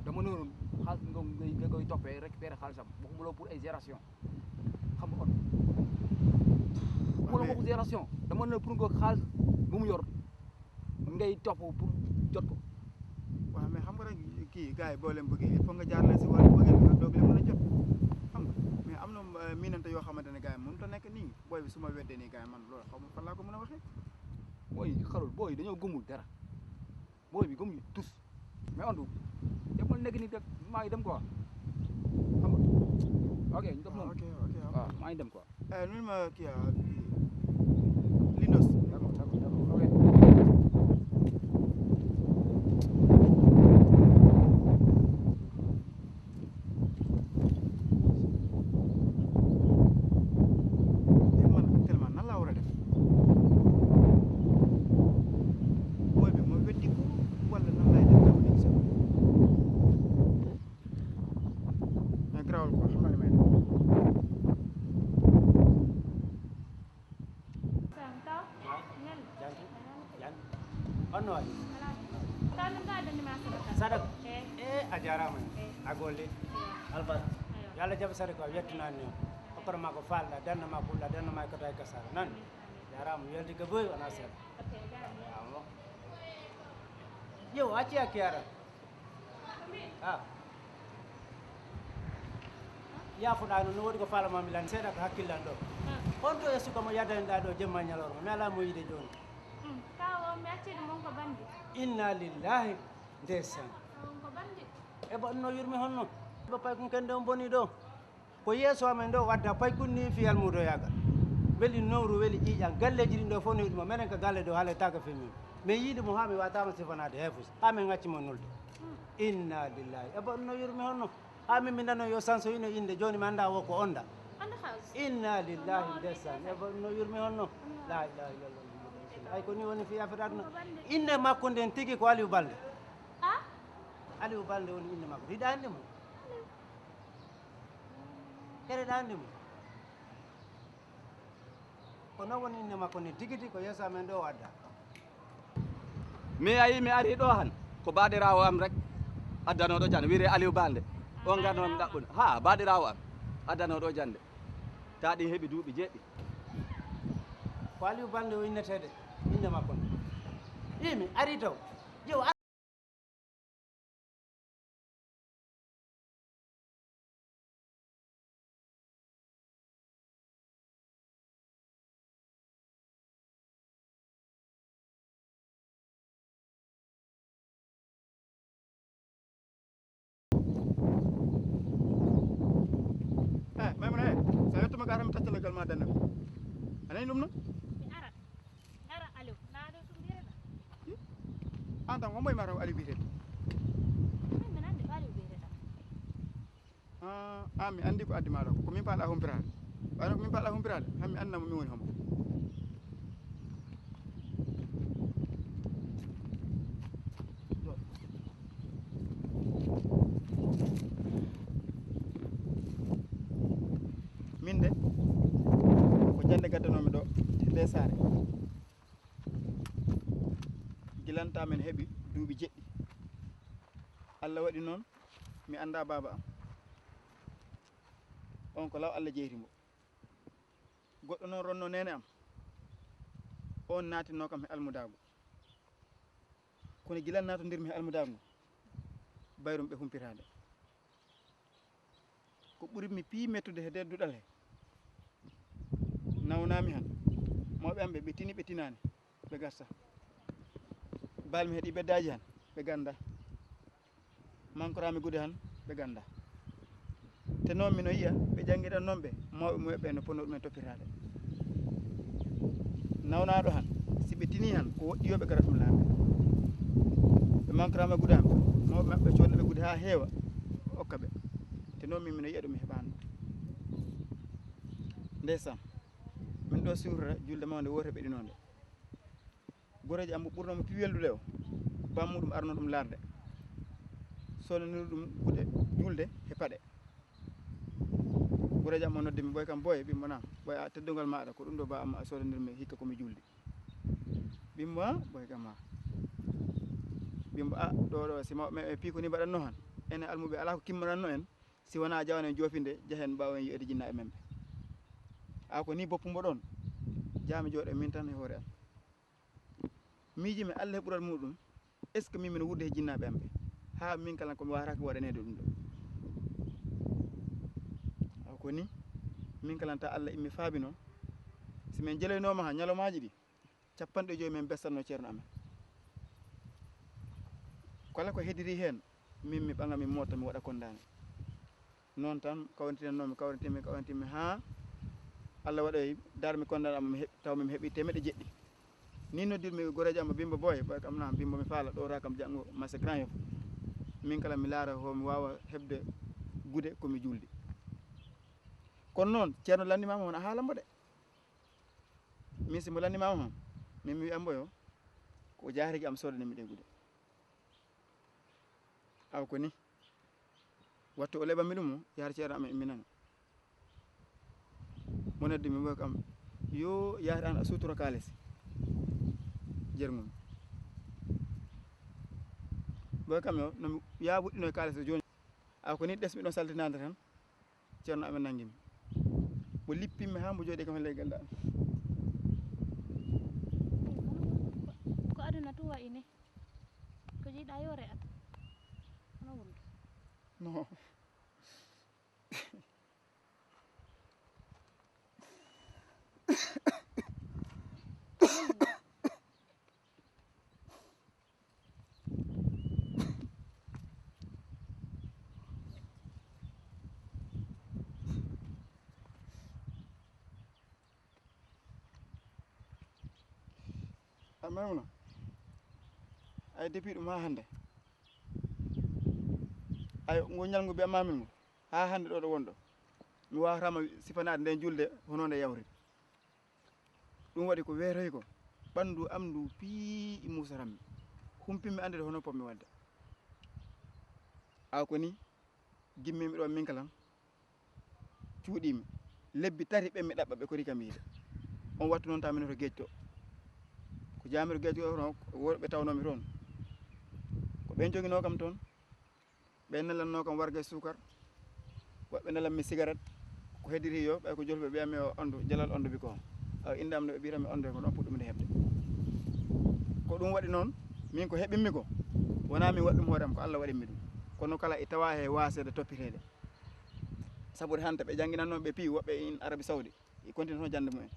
Dama ne woon xaalis bi nga, nga, nga koy toppee, récupérer xaalisam. Waxuma loolu pour ay génération. Xam nga kon. Waxuma loolu waxu génération. Dama ne pour nga xaalis bu mu yor. ngay topp pour jot ko. Waaw, mais xam nga rek, kii gars yi, boo leen bëggee, il faut nga jaarale si wàllu bëggee nga doog leen mën a jot, xam nga. Mais am na, euh, miinante yoo xamante ne gars yi mënut a nekk nii. Booy bi, su ma weddee nii gars yi, man loolu xaw ma fan laa ko mën a waxee. Booy xarul, booy dañoo gëmul dara. Booy bi gëmuñu tous. Mais Ondu, jàppal nekk nii rek, maa ngi dem quoi. Xam nga? Ok, ñu def noonu. Ok, ok, ok. Waaw, maa ngi dem quoi. Eh, nuyul ma kii, ah, kii, Lindos. D'accord, d'accord, d'accord. Ok. Léegi man, actuellement, nan laa war a def? Booy bi ma weddi ko, wala nan laay def, dama denc sa bopp? Mais garaawul quoi, xam naa li may def. Sam, taw? Ñan? Janti? Ñan? Honno waɗi? Alaa. Taw, min mbaɗa dandi ma sadaka. Sadaka? Eh. Eh, a jaaraama. Eh. A golle. Eh. Albarka. Ayo. Yo Allah jaɓa sadaka o, yettunaani noon. Hokkata ma ko faalɗa, danna ma kulɗa, danna ma e kota e kasara. Nan? Amin, amin. Jaaraama, mi welti ko boy, wona seeɗa. Ok, jaaraama. Jaaraama. Yo, acci a kiyara. Ah. Yaafuɗaa noon, no woodi ko faalama mi lan seeɗa ko hakkillan ɗo. Honto e suka mo yaddaniɗaa ɗo jemma ñalawma? Mi alaa mo yiide jooni. Kawo, mi accidi mon ko bandi. Inna lillahi, ndeysaan. On ko bandi. E ba no yurmi honno? Ba pay kun kende on boni ɗo. Ko yeeso amen ɗo wadda pay kun ni fiyal mudoyagal. Weli nowru, weli ƴiiƴan. Galleeji ɗin ɗo fof no yiɗi mo. Menen ko galle ɗo haaletaaka fii min. Min yiɗi mo haa mi waataama sifanaade hay fus. Haa min ngacci mo nulde. Inna lillahi. E ba no yurmi honno? Haa min mi nano yo sanso ino innde. Jooni mi anndaa wo ko onda. Inna lillahi, ndeysaan. E ba no yurmi honno? La ilaha illallah Muhammadu Rasulullah. Ay ko ni woni fii affaire aduna. Innde makko nden tigi ko Aliou Balde. Aliou Balde woni innde makko. Hiɗa anndi mo? Keɗoɗaa anndi mo? Ko noon woni innde makko ni tigi tigi, ko yeeso amen ɗo o adda. Mi ayi mi ari ɗo han ko baɗiraawo am rek addanooɗo jannde, wiyetee Aliou Balde. On ngarno on ɗaɓɓuno. Ha, baɗiraawo am addanooɗo jannde. Ta ɗin heɓi duuɓi jeɗɗi. Ko Aliou Balde o innetee de, innde makko ni. Ii, mi ari taw. Yo, Eh, Maymuna, eh, so a yettuma ka tan mi tacca leggal ma dannde ko. A nani ɗum no? Mi ara. Ara Aliou. Naa ɗo ɗum mbiyetata. An tan, hombo e mataw Aliou biyetee? Min, min anndi ko Aliou biyetata. Ah, ah, mi anndi ko addi ma ɗo. Ko min paɗa humpitaade. Ɓayno ko min paɗa humpitaade, han mi annda mo min woni hombo. Min de, ko jannde gaddanoomi ɗo, e nde saare. Gilanta min heɓi duuɓi jeɗɗi. Allah waɗi noon, mi annda baaba am. On ko law Allah jeyti mo. Goɗɗo noon ronno neene am. On naatinno kam e almudaagu. Kono gila naatondirmi e almudaagu ngu, bayrum ɓe humpitaade. Ko ɓuri mi piyi mettude he nder duɗal he. Nawnaami han. Mawɓe am ɓe, ɓe tini, ɓe tinaani, ɓe gasta. Baalmi he ɗi beddaaji han, ɓe ganda. Mankoraami gude han, ɓe ganda. Te noon mino yiya, ɓe janngiran noon ɓe, mawɓe mumen ɓe no ponno ɗumen toppitaade. Nawnaaɗo han, si ɓe tinii han, ko woɗɗi yo ɓe gara ɗum laaɓa. Ɓe mankoraama gude han, mawɓe maɓɓe coodna ɓe gude haa heewa, okka ɓe. Te noon min mino yiya ɗum mi heɓaano. Ndeysaan, min ɗo siwtora julde mawnde woote ɓeɗinoonde. Goreejo am mo ɓurno mo piwi weldude o, bammuɗum arno ɗum laarde. Soodaniru ɗum gude julde he paɗe. Goreejo am o noddi mi, ɓoy kam, boy, ɓimmo naam. Ɓoy a teddungal maaɗa, ko ɗum ɗo ba amma a soodanirmi hikka ko mi juldi. Ɓimmo a, ɓoy kam a. Ɓimmo a, ɗo ɗo, si mawɓe men e piiko ni mbaɗatno han. Enen almuɓe alaa ko kimmananno en, si wonaa jawan en joofinde, jahen ɓaawo en yi'ede jinnaaɓe men ɓe. A ko ni boppumbo ɗon, jaami jooɗo e min tan e hoore am. Miiji mi Allah e ɓural muɗum, est ce que min mino wuurde he jinnaaɓe am ɓe? Haa min kala ko mi waawata ko waɗaneede ɗum ɗo. Awa ko ni, min kala ta Allah immi faabino, si min jeloynooma haa ñalawmaaji ɗi, capanɗe joyi min bessanno ceerno amen. Kala ko heddiri heen, min mi ɓaŋa mi moota mi waɗa kondaane. Noon tan kawrintinannoo mi, kawrintinmi, kawrintinmi haa Allah waɗoyi darmi kondaane am, mi heɓ-, taw mi heɓi teemeɗɗe jeɗɗi. Ni noddirmi goroojo am Bimbo Boy, boy kam na Bimbo mi faala ɗo ra kam janngo marché Grand Yoff. Min kala mi laara ho mi waawa heɓde gude ko mi juuldi. Kono noon, ceerno lanndii ma mo wona haala mbo de. Min si mbo lanndii ma mo, min mi wiya mbo yo, ko jaarigi am soodani mi ɗe gude. Awa ko ni. Wattu o leɓa mi ɗum o, yaari ceerno am e mi nana. Mo noddi mi mbo kam, yo yaari an a suutoro kaalis. Jermum. Mbo kam yo, no mi yaa wuɗɗino e kaalis o jooni. Awa ko ni ɗes mi ɗon saltinaade tan. Ceerno amen nangi mi. Mbo lippi mi haa mbo jooɗi kam e ley galle am. Ko aduna tun wayi ni. Ko jiiɗa yo re'at. Hono wondu. No. A Maymuna, ay, depuis ɗum haa hannde. Ay, ngo ñalngu mbiya mamin ngo, haa hannde ɗo ɗo wonɗo, mi waawataama sifanaade nden julde hono nde yawri. Ɗum waɗi ko weetoyi ko, ɓanndu am ndu pii muusarammi, humpimmi anndude hono potmi waɗde. Awa ko ni, gimmimi ɗo min kala, cuuɗimi. Lebbi tati ɓen mi ɗaɓɓa ɓe kori kam yiide. On wattu noon taw min to geec to. Ko jaami to geec to, worɓe tawnomi toon. Ko ɓen joginoo kam toon. Ɓe nelanno kam warga e suukar, woɓɓe nelan mi sigaret, ko hedditi yo, ɓay ko jolɓe ɓe mbiya mi o Ondu, Jalal Ondu bi ko. Awa innde am no ɓe mbiyata mi Ondu, ko ɗon puɗɗumi nde heɓde. Ko ɗum waɗi noon, min ko heɓimmi ko, wonaa min waɗi ɗum hoore am, ko Allah waɗimmi ɗum. Kono kala e tawa he waaseede toppiteede. Sabu hannde ɓe jannginannoo ɓe piyi woɓɓe in Arabie Saoudi, e continue toon jannde mumen.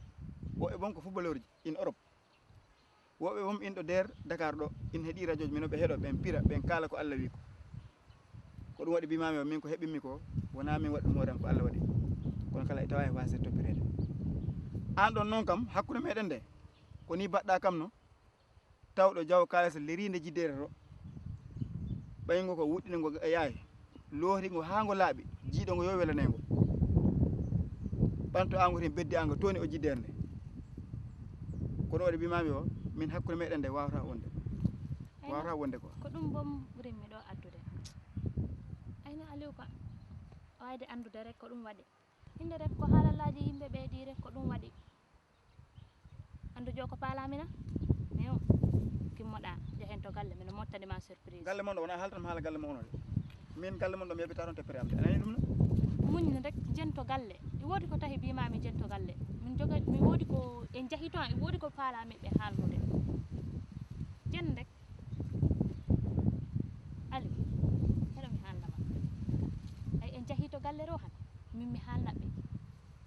Woɓɓe bon ko footballeurji in Europe. Woɓɓe won inɗo der Dakar ɗo, in heɗi radio ji, mino ɓe heɗo, ɓen pira, ɓen kaala ko Allah wi ko. Ko ɗum waɗi mbimami o, min ko heɓimmi ko, wona min waɗi ɗum hoore am, ko Allah waɗi. Kono kala e tawa e waasde toppireede. An ɗon noon kam, hakkunde meɗen nde, ko ni baɗɗa kam no, tawɗo jaw kaalisa leriinde jiddeere to, ɓayngo ko wuɗɗingo e yaaye. Looti ngo haa ngo laaɓi, jiiɗo ngo yo welanee ngo. Ɓanto aango tin beddi aango tooni o jiddere nde. Kono waɗi mbimaami o, min hakkunde meɗen nde waawata wonde. Waawata wonde ko. Ko ɗum bom ɓurimmi ɗo addude. Ayna Aliou ka, wayde anndude rek ko ɗum waɗi. Hinde rek ko haalallaaji yimɓe ɓe ɗi rek ko ɗum waɗi. Anndu jo ko paalamina? Mais o, kimmoɗa, jahen to galle, mino mottani ma surprise. Galle mon ɗo, wona haaltan haala galle mon o de. Min galle mon ɗo, mi yebita toon teppere am de. A nani ɗum no? Muñ rek, jen to galle. I woodi ko tahi mbimami jen to galle. Min joga, mi woodi ko en jahi toon, i woodi ko paalami ɓe haalnude. Jen rek. Aliou, heɗo mi haalnama. Ay, en jahi to galle ɗo han. Min mi haalna ɓe.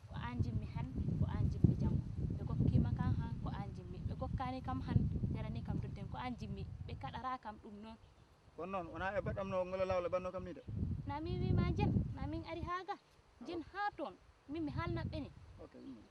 Ko an jimmi han, ko an jimmi janngo. Ɓe gokkima kan han, ko an jimmi. Ɓe gokkani kam han, jarani kam dodden, ko an jimmi. Ɓe kaɗara kam ɗum noon. Kono noon, wona e baɗɗam no ngol lawol e banno kam ni de. Na mi wi ma jen, na min ari haa ga. Jen haa toon, min mi haalna ɓe ni. Ok, mm.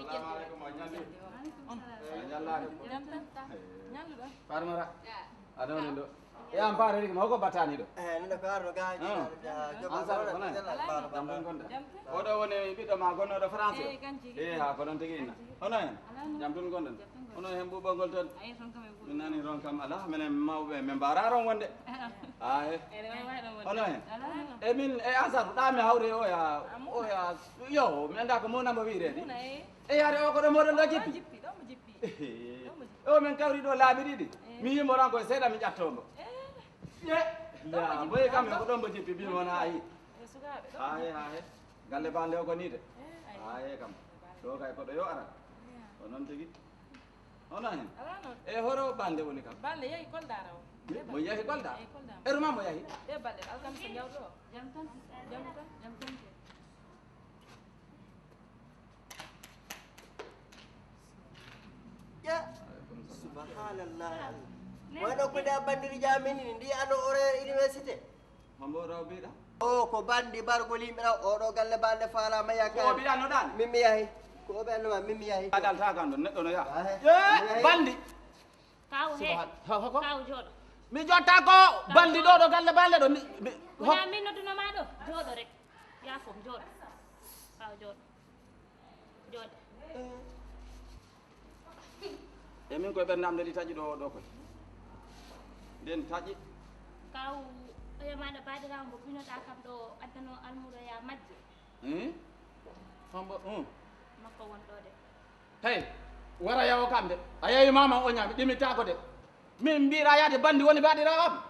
Salamu aleykum, a ñalli? On. A ñallaani? Jam tan. Ñalluɗo? Farmata. Aɗa woni ɗo? E an paare riki ma hoko battani ɗo? Eh, nuna ko arno ga. Ah. Jogo Ansar, hono en? Jam tan? Oɗo woni ɓiɗɗo ma gonnoɗo France o? Eh, kanji. Eh, ha ko noon tigi inna. Hono en? Jam tun gonɗon? Hono hen ɓuɓol ngol toon? Min nani ron kam ala, minen mawɓe, min mbaara ron wonde. Ah, eh. Hono en? E min, e Ansar, ɗa mi hawri oya, oya, yo, mi annda ko mo nambo wi'irede. E yaade o ko ɗo moɗon ɗo jippi? O min kawri ɗo laabi ɗiɗi. Mi yimo ran koye seeɗa mi ƴatto mbo. Ye, ya, mboye kam ko ɗon mbo jippi, bi wona ayi. Aye, aye. Galle bande o ko ni de. Aye kam. Ɗo kay ko ɗo yo ara. Ko noon tigi. Hono hen? E horo bande woni kam? Bande yahi Kolda raw. Mo yahi Kolda? Eyi, Kolda. Eru ma mo yahi? Ɓe balɗe alkamisa jawɗo. Jam tan. Jam tan. Jam tan. Ya. Subhanallah. Wano ko da bandiri jamini ndi ano ore université. Hombo raw mbiɗa? O ko bandi bargol yimɓe raw oɗo galle bande falama yakka. Ko o mbiɗa no ɗani? Min mi yahi. Ko o ɓe annoma min mi yahi. A dalta kan ɗon neɗɗo no yaha. Bandi. Kaw he. Subhan-, ho-, hoko? Kaw jooɗo. Mi jotta ko bandi ɗo ɗo galle balle ɗo. Mi, mi, wona min nodduno ma ɗo. Jooɗo rek. Ya fof jooɗo. Kaw jooɗo. Jooɗo. E min koye ɓernde am nde ɗi taƴi ɗo, ɗo koye. Nden taƴi. Kaw, oya maɗa baɗirawo mo binoɗa kam ɗo addano almuɗo ya majje. Hmm? Hombo, hmm. Makko won ɗo de. Hey, wara yawo kam de. A yewi mama o ñaami, ɗimittako de. Min mbira yaade bandi woni baɗirawo am.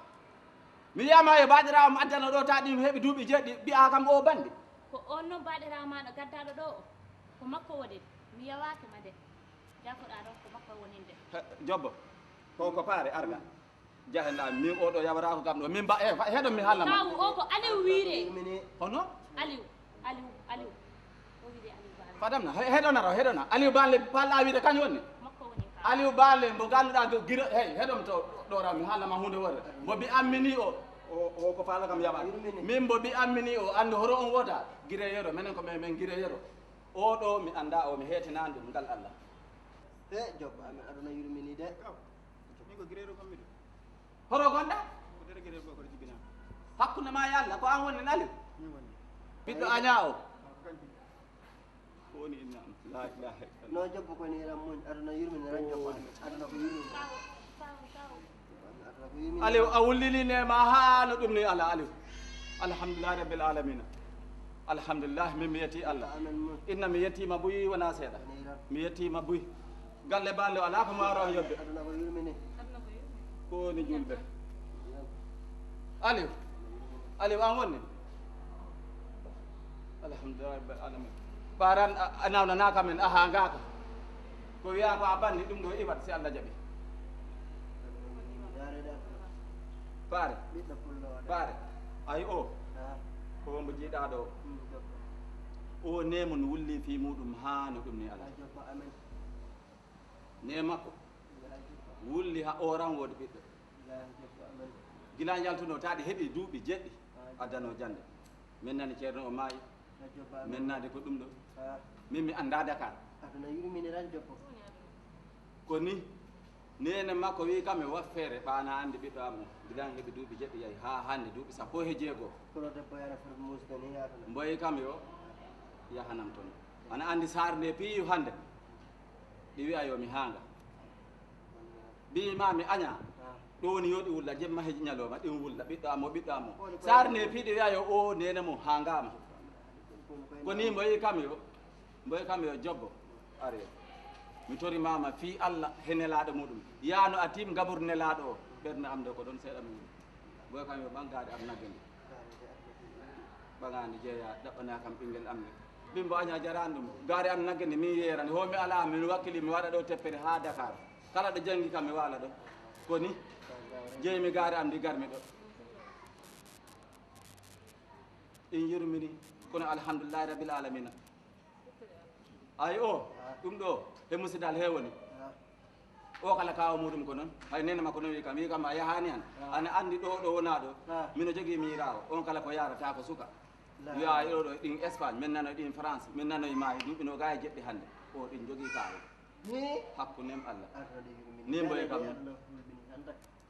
Mi wiyama e baɗirawo am addano ɗo ta ɗim heɓi duuɓi jeɗɗi, mbi'a kam o bandi. Ko on noon baɗirawo maɗa gaddaɗo ɗo o. Ko makko woni. Mi yawaaki ma de. Jafoɗa ɗon ko makko woni de. He, jobbo. Ko, ko paare arga. Jahenɗa, min oɗo yawata ko kam ɗo. Min mba-, e, fa-, heɗo mi haalna ma. Kawu o ko Aliou wiire. Hono? Aliou, Aliou, Aliou. O wiide Aliou Ba. Fadam na, he-, heɗona ro, heɗona. Aliou Ba le, palla wiide kañum woni? Makko woni ka. Aliou Ba le, mbo ganduɗa ko giro, hey, heɗom to, ɗo ra, mi haalna ma hunde wore. Mbo bi ammini o, o, o ko faala kam yaɓa. Min mbo bi ammini o, andi horo on wota, gire yero, menen ko men, men gire yero. O ɗo mi anda o, mi hetinani ɗum ngal Allah. He, jobba amin, aduna yurmini de. Min ko gire yero kam miɗo. Horo gonɗa? Ko dere gere ko jibina. Hakkunde ma e Allah, ko an woni Aliou? Min woni. Ɓiɗɗo Aña o? Ko kanjum. Ko woni inna am? La ilaha illallah. No jobbo ko ni ran muñ, aduna yurmini ran jobbo amin. Aduna ko yurmini. Aduna ko yurmini. Aliou, a wullini nema ha no ɗum ni ala Aliou. Alhamdulillahi rabbil alamina. Alhamdulillah, min mi yetti Allah. Amin muñ. Inna mi yettima buy wona seeɗa. Amin. Mi yettima buy. Galle balle o alaa ko maaro on yodde. Aduna ko yurmini. Ko woni julɓe? Aliou. Aliou, an wonni? Alhamdulillah rabbil alamin. Ɓaran a, a nawnanaka men, a hangaka. Ko wiya ko a banni ɗum ɗo iwat si Allah jaɓi. Paare. Paare. Ay o. Ko mbo jiiɗaɗo o. O nemon wulli fi muɗum ha no ɗum ni ala. Ne makko wulli ha oran wodi ɓiɗɗo. Gila yaltuno taɗi heɓi duuɓi jeɗɗi addano jande. Min nani ceerno o maayi. Min nani ko ɗum ɗo. Min mi anda Dakar. Ko ni nene makko wi kam e waffere ɓana andi ɓiɗɗo am o. Gila heɓi duuɓi jeɗɗi yahi ha hande duuɓi sappo he jeego. Mboyi kam yo yahanam toon. Ana andi saare nde piyu hande. Ɗi wi'a yo mi hanga. Mbi'i ma mi aña. Ɗo woni yo ɗi wulla jemma he ñalawma, ɗin wulla ɓiɗɗo am o, ɓiɗɗo am o. Saare nde piɗi wi'a yo o nene mo hangama. Ko ni mboyi kam yo, mboyi kam yo jobbo. Are. Mi tori mama fi Allah he nelaɗo muɗum. Yano a tim gabur nelaɗo o. Ɓernde am nde ko ɗon seeɗa mi wuli. Mboyi kam yo ɓan gaade am nagge nde. Ɓagaande jeeya, ɗaɓɓana kam ɓinngel am ngel. Bimbo Aña jarani ɗum. Gaari am nagge ndi min yeerani. Ho mi alaa, min wakkili mi waɗa ɗo teppere haa Dakar. Kala ɗo janngi kam mi waala ɗo. Ko ni? Jeeymi gaari am ndi garmi ɗo. In yurmini, kono alhamdulillahi rabbil alamina. Ay o, ɗum ɗo, he musidal he woni. O kala kawo muɗum ko noon. Hay nene makko noon wi kam, wi kam a yahani han. Ana andi ɗo, ɗo wona ɗo. Mino jogii miirawo. On kala ko yarata ko suka. Wiya ɗo ɗo ɗin Espagne, min nanoy ɗin France, min nanoy maayi duuɓi no ga e jeɗɗi hannde. O ɗin jogii kawo. Ni? Hakkunde em Allah. Ni mboye kam noon.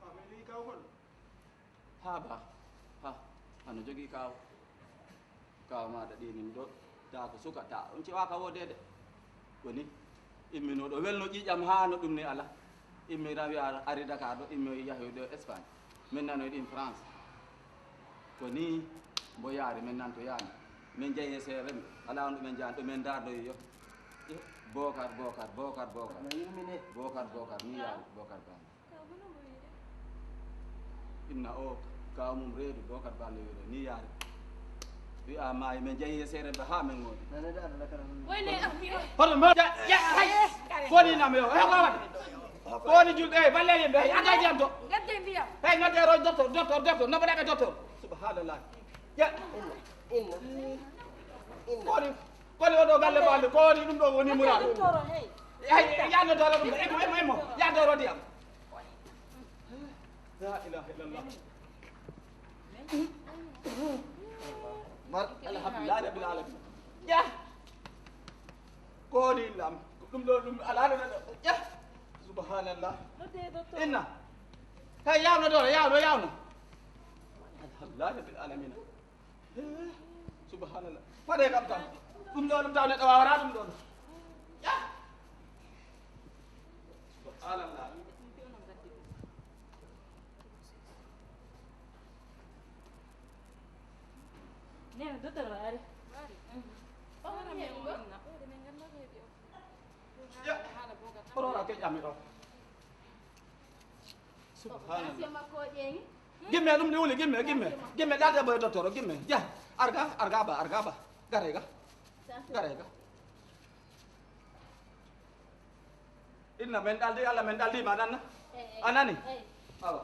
Amin wi kaw hol? Aba, ha, hano jogii kaaw. Kaaw maaɗa ɗinin ɗo, taa ko suka, taa on ciwaa ka woodee de. Ko ni, imminoo ɗo welno ƴiiƴam haa no ɗum ni ala. Immi rawi ar-, ari Dakar ɗo, immi yahi ɗo Espagne. Min nanoy ɗin France. Ko ni, mbo yaari, min nanto yaani. Min jeyi e seere, ala on ɗo min jaan, ɗo min ndaardoyi yo. Eh, Bokar, Bokar, Bokar, Bokar. No yurmine. Bokar, Bokar, ni yaari, Bokar Bani. Inna o, kaw mum reedu, Bokar Bani wiɗo, ni yaari. Wi'a maayi, min jeyi e seere be haa min ngoodi. Nane da, da, da, da. Wayne, ah, mi, ah. Hoto mo, ya, ya, hay. Ko ni nam yo, he, ko waɗi? Ko ni julɓe, hey, balle yimɓe, hey, adda ndiyam to. Gadde ndiyam. Hey, ngadde ro, docteur, docteur, docteur, no mbaɗa ɓe docteur? Subhanallah. Ya. Inna, inna, inna. Ko ni, ko ni oɗo galle baali, ko ni ɗum ɗo woni muraadu. Docteur, hey. Hey, ya no doro ɗum, emo, emo, emo, ya doro ndiyam. La ilaha illallah. Mar, alhamdulillah rabbil alamin. Ya. Ko ni lam, ɗum ɗo, ɗum ala ɗo, ɗo. Ya. Subhanallah. Inna. Hey, yawno ɗo, yawno, yawno. Alhamdulillah rabbil alamin. Eh, subhanallah. Faɗe kam tan. Ɗum ɗo, ɗum taw neɗɗo waawata ɗum ɗo. Ya. Subhanallah. Nena, docteur o ari. Ari. Mm. O wara men o. Ya. Oɗo wara ke ƴami ɗo. Subhanallah. Tension makko o ƴeeŋi. Gimme, ɗum ɗi wuli, gimme, gimme. Gimme, ɗaade boy docteur o, gimme. Ja, arga, arga ba, arga ba. Gare ga. Gare ga. Inna men ɗaldi, Allah men ɗaldi ma nanna. Eh, eh. A nani? Eh. Awa.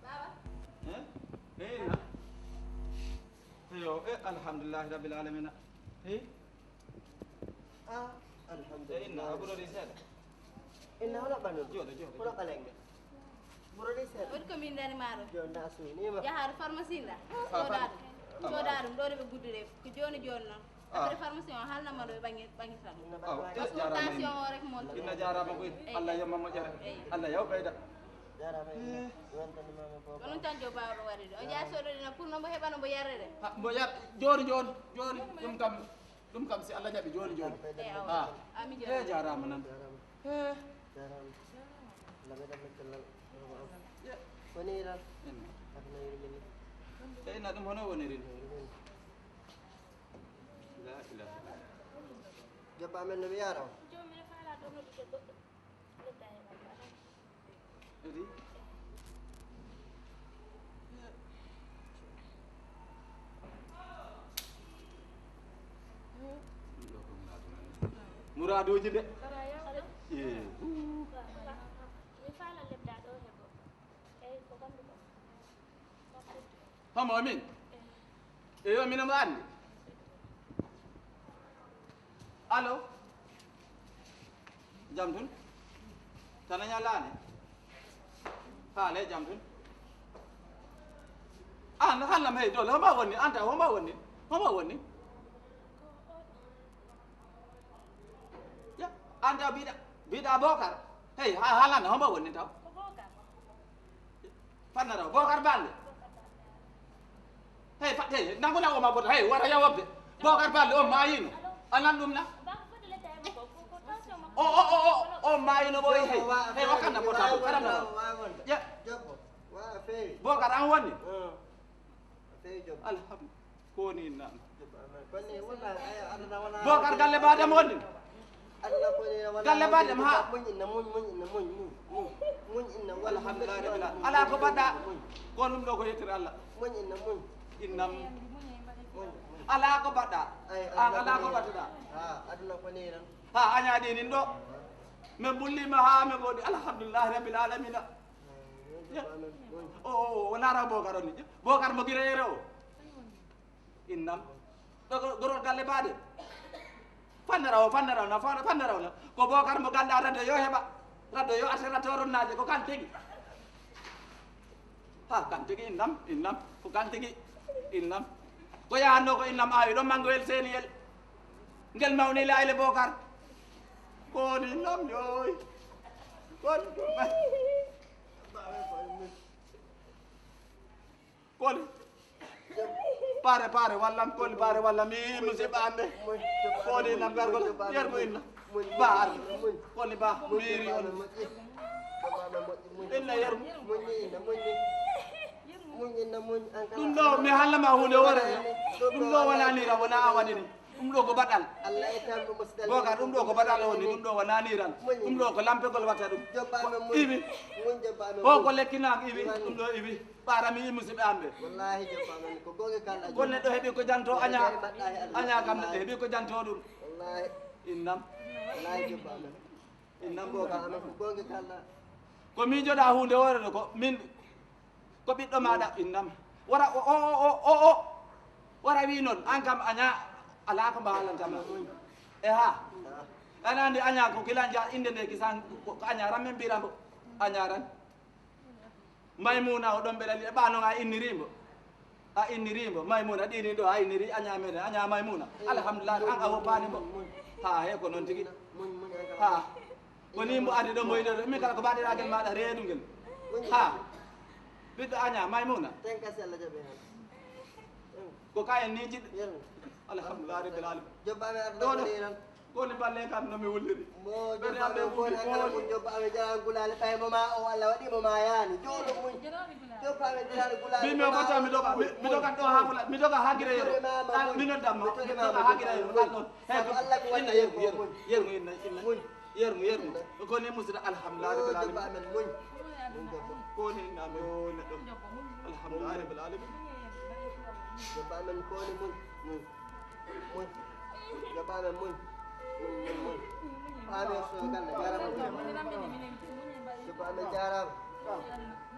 Baba. Eh? Eh, na. Eyo, eh, alhamdulillahi rabbil alamina. Eh? Ah, alhamdulillah. Eh, inna, a ɓurori seeɗa. Inna, hono ɓanon? Jooɗo, jooɗo. Hono ɓalenge? Ɓurori seeɗa. Woni ko min dani maa ɗo. Joni na suunima. Yahaade pharmacie nda. Ah, sooda ɗum. Sooda ɗum, ɗo ɗo ɓe guddure. Ko joni joni noon. Ah. Après pharmacie o haalnama ɗo ɓangi-, ɓangi tan. Aw, eh, parce que jaaraama tension inna. O rek monte. Inna jaaraama koy. Eyi. Allah yamma moƴƴere. Eyi. Allah yaw ɓeyda. Jaaraama inna. Eh. Weltanimama bobo. Ko noon tan jo bawɗo waɗi ɗo. O jaa soɗoɗina pour no mbo heɓano mbo yarde de. Ha, mbo yar-, jooni, jooni, jooni, ɗum kam, ɗum kam si Allah jaɓi jooni, jooni. Eyi, awa. Ah. Amin. Eh, jaaraama nan. Jaaraama. Eh. Jaaraama. Allah ɓeydan men cellal. Ye. Woni tan. Inna. Aduna yurmini. Eyi, na ɗum hono woniri ni? Yurmini. La ilaha illallah. Jobba amen no mi yaara o. Joomi ne faala ɗo noddude goɗɗo. Nodda he makko. Edi? Muraaduuji de. Sara yaw. Eh. Mi faala lebda ɗo he goɗɗo. Eyi, ko kamɓe ko. Homo min? Eyo, mino mo anndi. Allo? Jam tun? Tana ñalaani? Haale jam tun? An, hallam hey, dole, homo woni? Anta, homo woni? Homo woni? Ya, an taw mbiɗa, mbiɗa Bokar. Hey, ha, haalana, hombo woni taw? Ko Bokar. Fanna taw, Bokar Balde. Hey, fa-, hey, nanguna o ma bota, hey, wara yawobde. Bokar Balde, o maayino. A nan ɗum na? Ba ko foti letta e makko, ko, ko tension makko. O, o, o, o, o maayino ɓoy, hey. Hey, wakkanna portable, kaɗanna o. Ya. Jobbo, wa feewi. Bokar, an woni? Mm. Feewi jobbo. Alhamdulillah. Ko woni inna am? Bokar, galle baadam woni? Galle baadam, ha? Muñ inna, muñ, muñ inna, muñ, muñ, muñ, muñ inna, wala alhamdulillah rabbil alamin. Ala ko mbaɗɗa? Muñ. Ko ɗum ɗo ko yettere Allah. Muñ inna, muñ. Innam. Muñ, muñ. Ala ko mbaɗɗa? Ay, an, ala ko mbaɗɗa? Ha, aduna ko ni tan. Ha, a ñaaɗi nin ɗo? Min ɓulliima haa min ngoodi, alhamdulillahi rabbil alamina. O, o, o, wonaa raw Bokar on ni. Bokar mo Gireyere o. Innam. Ɗo ko gorol galle baade. Fanne raw, fanne raw na, fanne, fanne raw na. Ko Bokar mo ganda radde yo heɓa. Radde yo arte radde o ronnaaje, ko kan tigi. Ha, kan tigi innam, innam. Ko kan tigi innam. Ko yahanno ko innam awi ɗon mangoyel seniyel. Ngel mawni le ayle Bokar. Ko woni innam yoy. Ko woni. Koli. Pare, pare, wallam, koli, pare, wallam. Mi musidɓe am ɓe. Koli nam gargol. Yergo inna. Ba, ar. Koli ba, miiri on. Inna yergo. Ɗum ɗo, mi haalna ma huunde woore. Ɗum ɗo wonaa ni ra, wonaa a waɗi ni. Ɗum ɗo ko baɗal. Bokar, ɗum ɗo ko baɗal woni, ɗum ɗo wonaa ni ran. Ɗum ɗo ko lampegol watta ɗum. Iwi. Ho ko lekki naak iwi, ɗum ɗo iwi. Ɓaara mi yi musidɓe am ɓe. Wallahi jabba men ko goge kala. Ko neɗɗo heɓi ko janto aña. Aña kam neɗɗo heɓi ko janto ɗum. Wallahi. Innam. Wallahi jabba men. Innam Bokar. Jabba men ko goge kala. Ko miijoɗa huunde woore ɗo ko min ko ɓiɗɗo maɗa innam. Wara o o o o o o. Wara wi noon an kam aña ala ko mbaalantama. E ha. Ana andi aña ko kilan ja inde nde kisan ko ko aña ran men mbirambo. Aña ran. Maymuna o ɗon ɓe lali e ɓano a innirimo. A innirimo. Maymuna ɗini ɗo a inniri aña men aña Maymuna. Alhamdulillah an a woppani mo. Ha he ko noon tigi. Ha. Ko ni mbo ardi ɗo moyde ɗo min kala ko baɗiragel maɗa reedugel. Ha. Ɓiɗɗo aña Maymuna. Ko kayen ni jiɗɗo. Alhamdulillah rabbil alamin. Jobbaɓe arde ɗo ɗo. Ko ni balle kam no mi wulliri. Mo jobbaɓe ko ni kala mun jobbaɓe jaran gulale ɓay mo ma o Allah waɗi mo ma yani. Joɗo mun. Jobbaɓe jaran gulale. Mi mi ko to mi doga mi doga ɗo ha fula mi doga ha gire yero. Mi noddan ma mi doga ha gire yero. Ɗan ɗon. Hey ko Allah ko waɗi yergo yergo yergo inna inna. Yergo yergo. Ko ni musida alhamdulillah rabbil alamin. Jobbaɓe men muñ. Ko ni inna mi o neɗɗo. Alhamdulillah rabbil alamin. Jobbaɓe men ko ni muñ. Muñ. Muñ. Jobbaɓe muñ. Muñ, muñ, muñ. Amin so ganda jarama. Jobbaɓe jarama.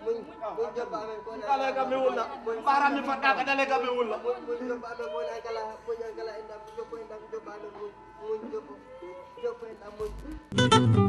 Muñ. Muñ jobbaɓe ko na. Dale kam mi wulla. Bara mi faɗɗa ka dale kam mi wulla. Muñ, muñ jobbaɓe ko na kala. Muñ kala inda jobbo inda jobbaɓe muñ. Muñ jobbo. Jobbo inda muñ.